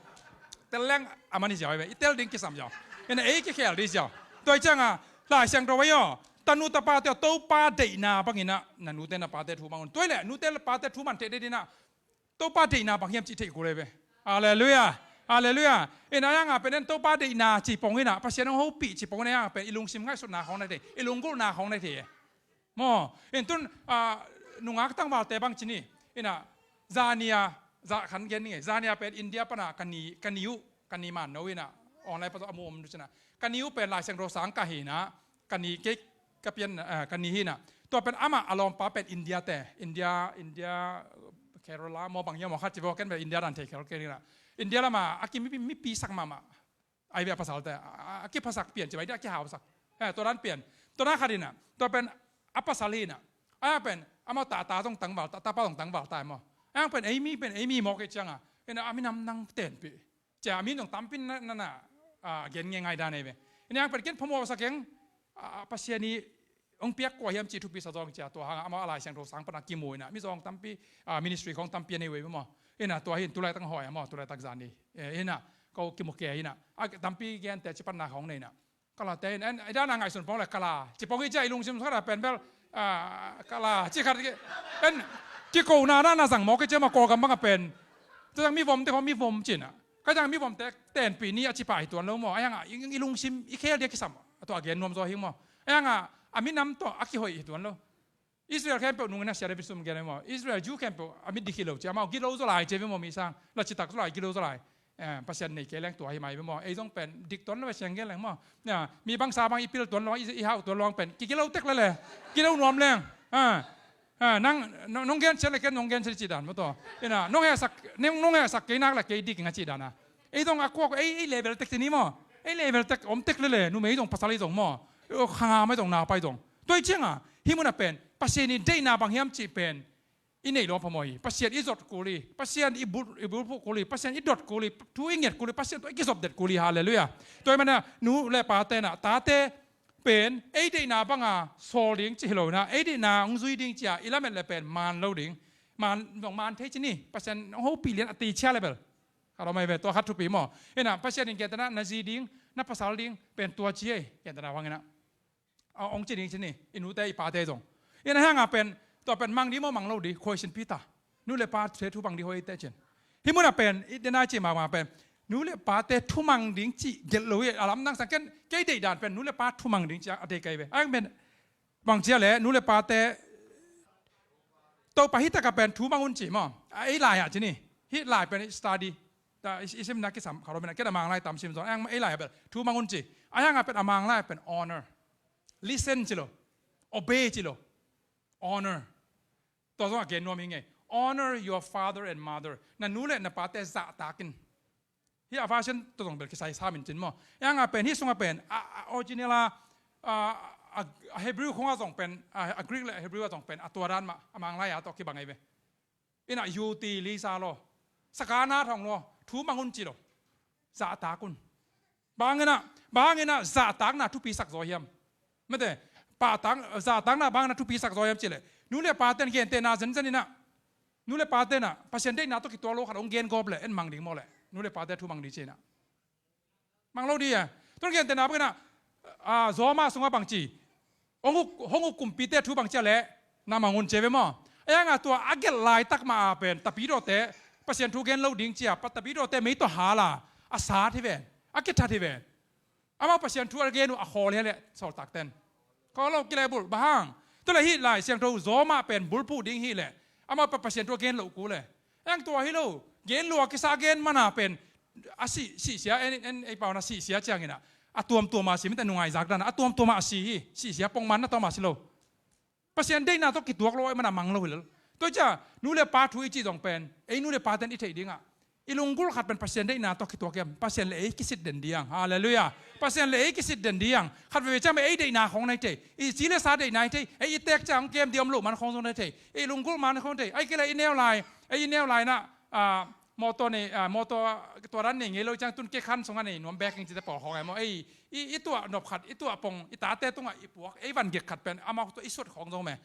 Tel leng a man hi ziau hi ve. I tel ding kisam ziau. Ina ei kikhel ding ziau. Tua hi cianga Lai Siangtho ahi aw. Tanu tapate aw, Topa deihna bangin ah na nute na pate thu mang un. Tua hi leh nute pate thu man theih ding in ah Topa deihna bang hiam cih theih kul ei ve. Halleluiah. Halleluiah. In a yang a pen en Topa deihna cih pong in ah, Pasian hong hopih cih pong in a yang a pen i lungsim ngaihsutna khawng na thei, i lunggulhna khawng na thei e. Maw, in tun, ah, nungak tangvalte bang ci ni. In ah, zani a, za khan gen ni ngei. Zani a pen India pana ka ni, ka ni uh, ka ni man no in ah, online pa tawh a mu om du cin ah. Ka ni uh pen Lai Siangtho sang ka hi in ah, ka ni kei ka pian, eh, ka ni hi in ah. Tua pen amah a lawmpa pen India te, India, India, Kerala, maw bang hiam maw khat ci vaw ken pen India dan thei khel kei in ah. India lama a ki mi, mipi sak mahmah. Ai ve a pasalte, a, a, a kiphasak pian ci bai dia, a kihausak. Eh, tua dan pian. Tua dan khat in ah. Tua pen a pasal hi in ah. A pen amau tata zong tangval, ta, tapa zong tangval ta maw. A pen ei mi, pen ei mi maw kei cianga. In ah a minam nang tenpih. Cia, a min zong tampi na, na, na, a, gen ngei ngai dan ei ve. In ah a pen ken phamawhsak eng, a, a, Pasian i hong piak kua hiam cih thupi sa zawng cia tua hanga amau a Lai Siangtho sang pana kimu in ah. Mi zawng tampi, a, ministry khawng tampi a nei uh ei ve maw. In ah tua hi in tulaitak hawh a maw, tulaitak zan hi. Eh, in ah, ko kimu kei in ah. A, tampi gente ci panna khawng nei in ah. Kalate in, en, i dan a ngaihsun pong le kala. Ci pong hi cia i lungsim khat a pen bel, a, kala, ci khat kei. En, kikona dan a zang maw kei cia maw Kawlgam bang a pen. Tua zang mi vomte khawng mi vom cin ah. Ka zang mi vomte tenpih ni a ci pah hi tuan lo maw. A yang a, i, i lungsim, i khel dia kisam. A tua a gen nuam zaw hi maw. A yang a, a minam tawh a kihoih hi tuan lo. Israel khempeuh nungin a sia David sum gen maw. Israel Jew khempeuh a mit dik hi lo ci. Amau gilo zaw lai ci ve maw mi sang. La citak zaw lai, gilo zaw lai. Eh, Pasian nei kei leng tua hi mai ve maw. Ei zong pen dik tuan lo ve siang gen leng maw. Ya, mi bangsa bang i pil tuan lo, i, i hauh tuan lo pen. Kigilo tek lele. Gilo nuam leng. Ah. Ah, nang, nong, nong gen sia le ken nong gen sia ci dan maw tua. Ina, nong hesak, nong, nong hesak kei nak le kei dik nga ci dan a. Ei zong a kuak, ei, ei level tek tini maw. Ei level tek, om tek lele, numei zong pasal ei zong maw. Khanga mai zong, nau pai zong. Tua i cianga, hi mun a pen, Pasian i deihna bang hiam cih pen i nei lo phamawh hi. Pasian i zot kul hi. Pasian i bul, i bulphuh kul hi. Pasian i dot kul hi. Thu i nget kul hi. Pasian tawh i kizop det kul hi. Halleluiah. Tua i mana, nu le pate na, tate pen, ei deihna banga sawl ding ci hi lo na, ei deihna hong zui ding cia, i lamet le pen, man lo ding. Man, zong man thei ci ni, Pasian hong hopih lian a tei cia le bel. Ka lo mai ve, tua khat thupi maw. Ina, Pasian in gentena, na zi ding, na pasal ding, pen tua ci ei, gentena bangina. A, ong ci ding ci ni, i nute i pate zong. Ina hanga pen, tua pen mang di maw mang lo di, khuaisin pita. Nu le pate thu bang di hoi te cin. Hi muna pen, i dena ci mama pen. Nu le pate thu mang ding ci gel lo i, a lam nang sang ken, kei dei dan pen, nu le pa thu mang ding ci a dei kai ve. Ang pen, bang cia le, nu le pate, Topa hi taka pen thu mang un ci maw. A ei lai a ci ni. Hi lai pen study. Ta i, i simna kisam kha lo mena, kei na Mang lai tam sim zong, a hiang ei lai a bel thu mang un ci. A hiang a pen a Mang lai a pen honor. Listen ci lo. Obey ci lo. Honor. Tua zong a gen nuam hi ngei. Honor your father and mother. Na nu le na pate zahtak in. Hih a version tua zong bel kisai sam in cin maw. A hiang a pen, hih sung a pen, a, a original a, a, a, a Hebrew khong a zong pen, a, a Greek le Hebrew a zong pen, a tua dan mah, a Mang lai a tawh kibang ei ve. Ina yuti lisa lo. Sakana thong lo. Thu mang un ci lo. Zahtak un. Bang hangin ah, bang hangin ah zahtakna thupi sak zaw hiam? Mate, pahtak, zahtakna bang hangin ah thupi sak zaw hiam cih leh, nu le pate'n gentehna zenzen in ah, nu le pate'n ah Pasian deihna tawh kituak lo khat hong gen gawp leh en mang ding maw leh, nu le pate thu mang ding ci in ah. Mang lo ding e. Tun gentehna bang in ah, a, Zawma sungah bang ci, hong uk, hong uk kumpite thu bang ci a leh na mang un ci ve maw. A hiang a tua a gelh laitak mah a pen tapidawte Pasian thu gen lo ding ci a, pa tapidawte mei tawh hal a, a sat hi ven, a kithat hi ven. Amau Pasian thu a gen uh a khawl hi a leh sawltakte'n. Khawl lo kilehbulh, bang hang? Tua leh hih Lai Siangtho Zawma pen bulphuh ding hi leh, amau pa Pasian thu a gen loh kul e. A hiang tua hi lo, gen lua kisa gen man a pen, a sih, sihsia, en, en, ei pau na sihsia ciangin ah, a tuamtuam a si, mite nungai zak dan a, a tuamtuam a si hi, sihsia pongman na tawm a si lo. Pasian deihna tawh kituak lo ahih man a mang lo hi lel. Tua hi ciang, nu le pa thu i cih zong pen, ei nu le pate'n i theih ding ah, i lunggulh khat pen Pasian deihna tawh kituak hiam, Pasian le ei kisit den ding. Halleluiah. Pasian le ei kisit den ding. Khat veve ciang pen ei deihna khong na hi thei. I ci le sa deihna hi thei. Ei i tek ciang hong kem ding om loh man khong zong na hi thei. I lunggulh man khong thei. Ahih kei leh i neu lai, ei i neu lai in ah, a, mawtaw nei, a, mawtaw tua dan nei ngei lo ciang tun kei khan sung a nei nuam bek ing cite pawl khawng e maw. Ei, i, i tuah nop khat, i tuah pong, i tate tungah i puak, ei van gek khat pen amau tua i suat khawng zong me.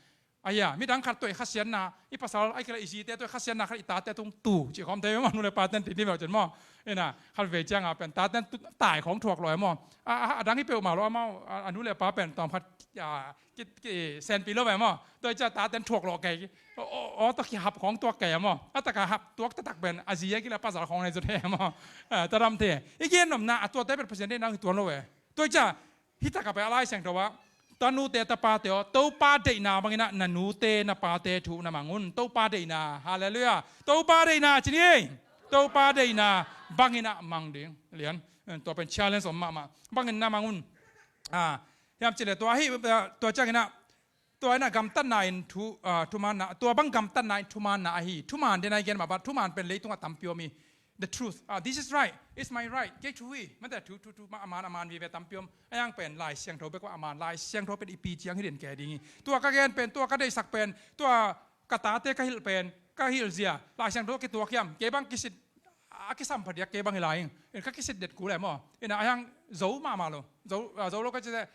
Ahi a, midang khat tua i khasiatna, i pasal, ahih kei leh i zite tua i khasiatna khat i tate tung tu cih khawm thei maw, nu le pate'n ti ni veu cin maw. Ina, khat vei ciang a pen tate'n tu, tai khawng thuak lo e maw. A, a, a dang hi peuhmah lo amau, a, a nu le pa pen tawm khat, a, ki, ki, senpi lo ve maw. Tua hi ciang tate'n thuak lawh kei. Aw, aw, aw, tua kihap khawng tuak kei maw. A tak a hap tuak taktak pen a zi a kila pasal khawng nei zot he maw. A, ta dam thei. I gen nopna a tuate pen Pasian deihna hi tuan lo ve. Tua hi ciang hih tak a pen a Lai Siangtho ah, tanute tapate aw, Topa deihna bang in ah na nute na pate thu na mang un. Topa deihna. Halleluiah. Topa deihna ci ni. Topa deihna bang in ah mang ding. Lian. Tua pen challenge om mahmah. Bang in na mang un. A, hiam cih leh tua hi, tua ciangin ah, tua in ah gamtatna in thu, a, thumaanna, tua bang gamtatna in thumaanna ahi. Thumaan den a i gen mah bang, thumaan pen leitungah tampi om hi. The truth. A, this is right. It's my right. Kei thu hi. Mate thu, thu, thu, mah a maan, a maan vive tampi om. A hiang pen Lai Siangtho bek mah a maan. Lai Siangtho pen i pi ciang hi den kei ding hi. Tua ka gen pen, tua ka deihsak pen, tua ka tate ka hilh pen, ka hilh zia Lai Siangtho kituak hiam? Kei bang kisit a kisam phadiak kei bang hi lai ing. In ka kisit det kul e maw. Ina a hiang zo mahmah lo. Zo, a, zo lo ka ci te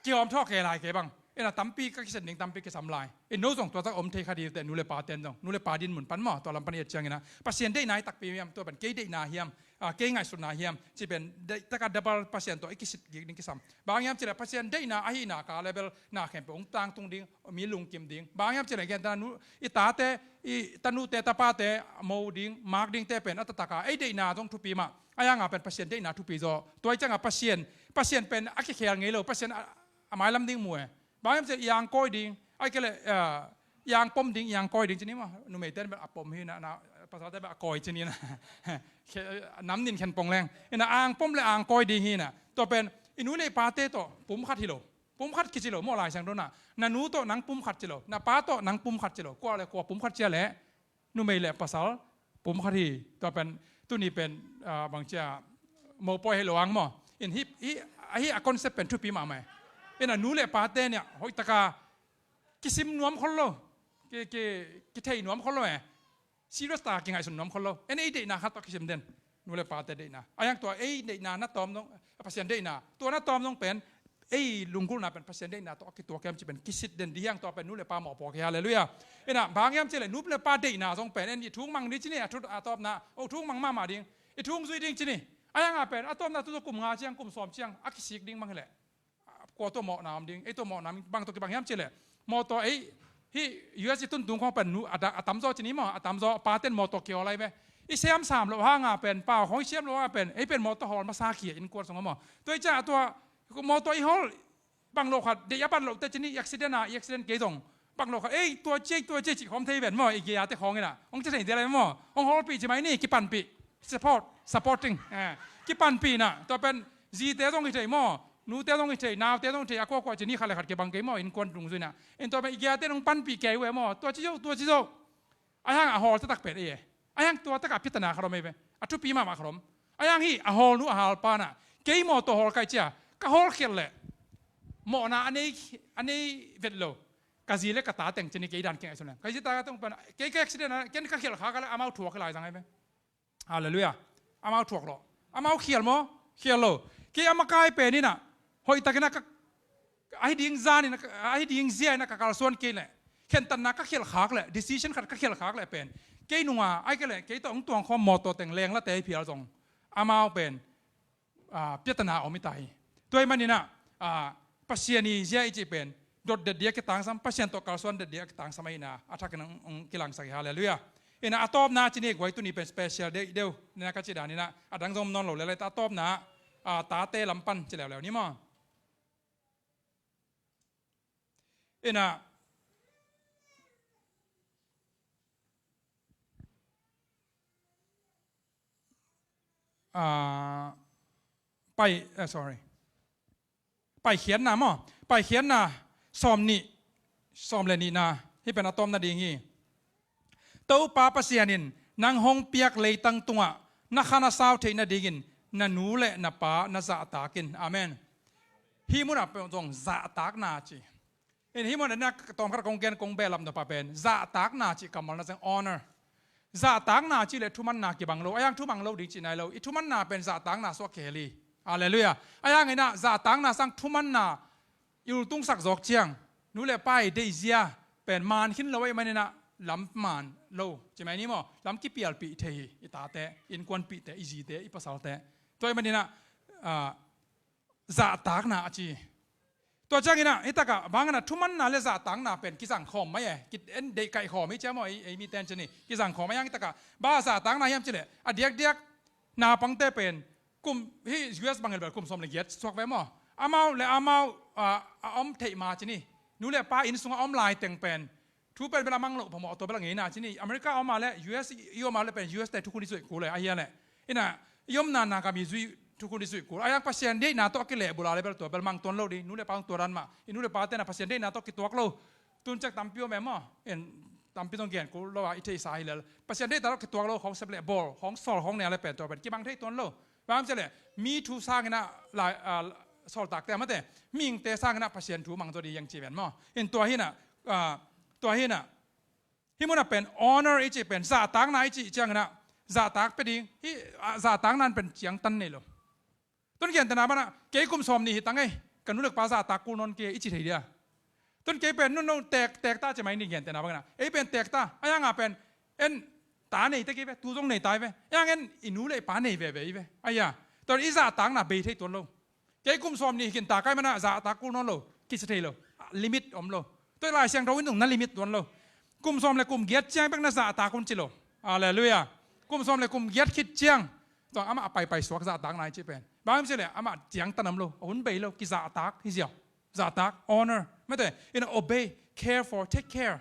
kihawm thawh kei lai kei bang. Ina tampi ka kisit ding tampi kisam lai. In no zong tua tak om thei kha ding te nu le pate'n zong. Nu le pa din mun pan maw. Tua lam pan i et ciangin ah, Pasian deihna hi takpi hiam, tua pen kei deihna hiam, a, kei ngaihsutna hiam, ci pen deih taka double Pasian tawh i kisit gik ding kisam. Bang hiam cih leh Pasian deihna ahihna ka level na khempeuh hong tangtung ding, mi lungkim ding. Bang hiam cih leh gentehna nu, i tate, i tanute tapate mo ding, mak dingte pen a taktak a ei deihna zong thupi mah. A hiang a pen Pasian deihna thupi zaw. Tua hi ciang a Pasian, Pasian pen a kikhel ngei lo, Pasian a, a mailam ding mu e. Bang hiam cih leh i angkawi ding, ahih kei leh, a, i angpom ding, i angkawi ding ci ni maw. Numeite'n pen a pom hi na, na, pasalte'n pen a kawi ci ni na. Khe-, nam nin khen pong leng. Ina angpom le angkawi ding hi na. Tua pen i nu le i pate tawh pum khat hi lo. Pum khat kici lo maw Lai Siangtho in ah. Na nu tawh nang pum khat ci lo. Na pa tawh nang pum khat ci lo. Kua le kua pum khat ci a leh, numei le pasal pum khat hi. Tua pen tuni pen, a, bang ci a, mopawi hi lo ang maw. In hih, hih, hih a concept pen thupi mahmah e. In a nu le pate in ah hoih taka kisim nuam khol lo. Ki, ki, kithei nuam khol lo e. Serious taka kingaihsun nuam khol lo. En ei deihna khat tawh kisim den. Nu le pate deihna. A hiang tua ei deihna na tawm zong, Pasian deihna. Tua na tawm zong pen ei lunggulhna pen Pasian deihna tawh a kituak hiam cih pen kisit den ding hi hang. Tua pen nu le pa mawhpuak hi. Halleluiah. Ina bang hiam cih leh nu le pa deihna zong pen en i thu mang ding ci ni, a thu a tawpna. O, thu mang mahmah ding. I thu zui ding ci ni. A hiang a pen a tawpna tu kum nga ciang, kum sawm ciang a kisik ding bang hi leh. Kua tawh mawhna om ding, ei tawh mawhna om ding, bang tawh kibang hiam cih leh. Mawtaw ei, hih U S i tun tung khawng pen nu, a da-, a tamzaw ci ni maw, a tamzaw, a pate'n mawtaw kihawl lai ve. I siam sam loh hang a pen, pau khawng i siam loh hang a pen, ei pen mawtaw hawl masa khi a innkuan sung a maw. Tua hi ciang a tua, mawtaw i hawl, bang lo khat, deih a ban lohte ci ni, i accident a, i accident kei zong. Bang lo khat, ei, tua ci, tua ci, cih khawm thei ven maw, i gei-ate khawng in ah. Hong ci thei ding lai maw, hong hawlpih ci mai ni, kipanpih. Support, supporting. Eh, kipanpihna, tua pen zite zong hi thei maw, nute zong hi thei, naute zong hi thei, a kuakua ci ni, khat le khat kibang kei maw, innkuan dungzui na. In tua pen i kiate nong panpih kei uh e maw, tua ci zo, tua ci zo. Ahi hang a hawl taktak pen ei e. Ahi hang tua takah piatana khat om ei ve. A thupi mahmah khat om. Ahi hang hih a hawlnu a hawlpa na, kei maw tua hawl kai cia, ka hawlkhiat leh mawhna a nei, a nei vet lo. Ka zi le ka ta teng ci ni, kei dan kei ngaihsun leng. Ka zi ta teng pen, kei ka accident a, ken ka khialh khak a leh amau thuak hi lai zang ei ve. Halleluiah. Amau thuak lo. Amau khial maw? Khial lo. Kei a makai pen in ah, hoihtakin ah ka, ahi ding zan in ah, ahi ding zia in ah ka kalsuan kei leh, khentatna ka khialh khak leh, decision khat ka khialh khak leh pen, kei nunga, ahih kei leh kei tawh hong tuang khawm mawtaw teng leng late hi phial zong, amau pen, ah, piatana om hi ta hi. Tua ahih manin ah, ah, Pasian i zia i cih pen dot det dia kitangsam, Pasian tawh kalsuan det dia kitangsam ahihna a thakin hong, hong kilangsak hi. Halleluiah. In ah a tawpna ci ni, guai, tuni pen special deuh deuh na ka cih dan in ah, a dang zong om nawn lo lel a, a tawpna, ah, tate lam pan ci leuleu ni maw. In ah, ah, pai, eh, sorry. Paikhiatna maw? Paikhiatna sawm nih, sawm le nihna, hih pen a tawpna ding hi. Topa Pasian in nang hong piak leitang tungah na khan a sau theih nadingin na nu le na pa na zahtak in. Amen. Hih munah pen zong zahtakna ci. In hih munah na tawmkhat kong gen, kong behlap nop a pen zahtakna cih kammal na zeng, honor. Zahtakna cih leh thumanna kibang lo, ahi hang thumang lo ding cih nai lo. I thumanna pen zahtakna suak khel hi. Halleluiah. Ahi hang in ah zahtakna sang thumanna i ultungsak zawk ciang, nu le pa i deihzia pen maan khin lo ahih manin ah lam maan lo, ci mai ni maw? Lam kipialpih thei hi, i tate, innkuanpihte, i zite, i pasalte. Tua ahih manin ah, ah, zahtakna a ci. Tua ciangin ah, hih takah bang in ah thumanna le zahtakna pen kizang khawm mai e. Ki, en deih kaih khawm hi cia maw, ei, ei mite in ci ni. Kizang khawm a, ahi hang hih takah bang a zahtakna hiam cih leh, a diakdiak naupangte pen kum, hih U S bang hi leh bel kum sawm le giat suak ve maw. Amau le amau, ah, a om theih ma ci ni. Nu le pa inn sungah a om lai teng pen thu pen bel a mang loh phamawh, tua bel a ngeina ci ni. America a om a leh, U S i om a leh pen U S te thukhun i zuih kul e, ahi a leh. In ah, i omna Naga mi zuih, thukhun i zuih kul. Ahi hang Pasian deihna tawh a kilehbulh a leh bel tua bel mang tuan lo ding, nu le pa hong tua dan mah. I nu le pate in ah Pasian deihna tawh kituak lo. Tun ciang tampi om e maw. In tampi zong gen kul lo a, i theihsa hi lel. Pasian deihna tawh kituak lo, khawng sep le bawl, khawng sawl, khawng nei a leh pen tua pen kimang thei tuan lo. Bang hiam cih leh, mi thu sangin ah, lai, ah, sawltakte a mate, mihingte sangin ah Pasian thu mang zaw ding hi hang ci ven maw. In tua hi in ah, ah, tua hi in ah, hih munah pen honor i cih pen, zahtakna i cih ciangin ah, zahtak pia ding, hih, ah, zahtakna in pen ciangtan nei lo. Tun gentehna bang in ah, kei kum sawm nih hi tang ei, ka nu le ka pa zahtak kul nawn kei i ci thei dia. Tun kei pen, nu, nu, teek, teek ta ci mai ni, gentehna bang in ah. Ei pen teek ta, ahi hang a pen, en ta nei ta kei ve, tu zong nei ta hi ve. Ahi hang en i nu le i pa nei veve hi ve. Ahi a, tua i zahtakna bei thei tuan lo. Kei kum sawm nih hi khin ta ka hih manin ah zahtak kul nawn lo, kici thei lo. Limit om lo. Tua Lai Siangtho in zong na limit tuan lo. Kum sawm le kum giat ciang bek na zahtak un ci lo. Halleluiah. Kum sawm le kum giat khit ciang, tua amah a paipai suak zahtakna i cih pen. Bang hiam cih leh amah ciangtan om lo, a hun bei lo, kizahtak hi ziau. Zahtak, honor. Mate, in ah obey, care for, take care.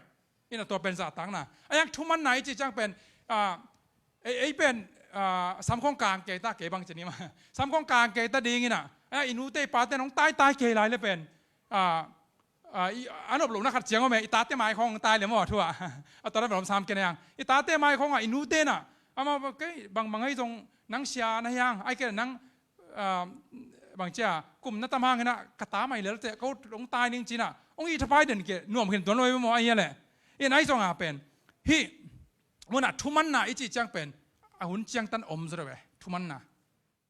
In ah tua pen zahtakna. Ahi hang thumanna i cih ciang pen, ah, ei, ei pen, ah, sam khawng kang kei ta, kei bang ci ni maw. Sam khawng kang kei ta ding in ah, ah, i nute i pate in hong taitai kei lai leh pen, ah, ah, i, a nop lohna khat ciang om e, i tate mai khawng hong tai leh maw, thu ah. A tua dan bel om sam ken, ahi hang i tate mai khawng ah, i nute in ah, amau kei bangbang ahi zong nang sia na hi hang, ahih kei leh nang, ah, bang cia, kum na tam hang in ah, ka ta mai lel teh, ko hong tai ning ci in ah, hong ihthapai den kei, nuam khin tuan lo hi maw, ahi a leh. In ahi zong a pen, hih munah thumanna i cih ciang pen, a hun ciangtan om zaw deuh e, thumanna.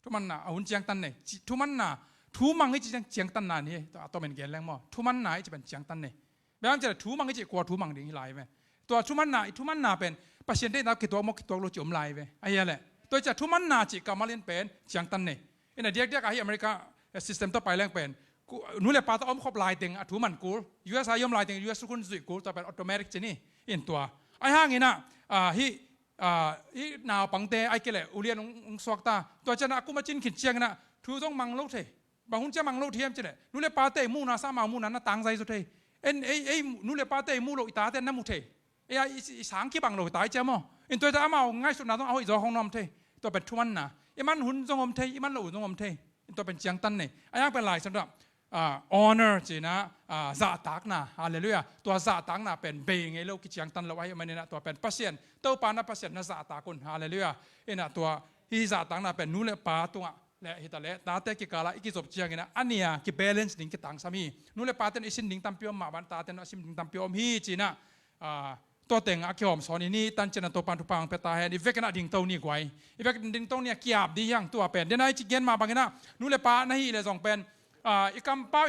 Thumanna, a hun ciangtan nei. Ci, thumanna, thumang i cih ciang ciangtanna ni, a tawm in gen leng maw. Thumanna i cih pen ciangtan nei. Bang hiam cih leh thumang i cih kua thumang ding hi lai ve. Tua thumanna, i thumanna pen Pasian deihna kituak maw, kituak lo cih om lai ve. Ahi a leh. Tua i cih a thumanna cih kammal in pen ciangtan nei. In a diakdiak a hih America, eh, system tawh pai leng pen, ku, nu le pa tawh a om khop lai teng a thu man kul. U S a i om lai teng U S thukhun zuih kul, tua pen automatic ci ni. In tua. Ahi hang in ah, ah, hih, ah, hih naupangte ahih kei leh ulian hong, hong suak ta. Tua ciang a kum a cin khit ciangin ah thu zong mang lo thei. Bang hun ciang mang lo thei hiam cih leh, nu le pate i muhna sang amau muhna na tangzai zaw thei. En, ei, ei nu le pate i muh loh i tate na mu thei. Ei a, i, i sang kibang lo hi ta i cia maw. In tua i ta amau ngaihsutna zong a hoih zaw khawng na om thei. Tua pen thumanna. I man hun zong om thei, i man lo uh zong om thei. Tua pen ciangtan nei. A yang pen Lai Siangtho ah, honor cihna, ah, zahtakna. Halleluiah. Tua zahtakna pen bei ngei lo, kiciangtan lo ahih maninah tua pen Pasian, Topa na Pasian na zahtak un. Halleluiah. Inah tua hih zahtakna pen nu le pa tungah le hita le tate kikalah i kizop cianginah a nia kibalance ding kitangsam hi. Nu le paten i sin ding tampi om mah bang, taten a sin ding tampi om hi cinah, ah, tua teng a kihawm sawn i ni tancina Topan thupha hong pia ta hen. I vekinah dingto ni guai. I vekin dingto ni a kiap di hiang tua pen. Dena i ci gen mah banginah nu le pa na hih le zong pen, ah, i kampa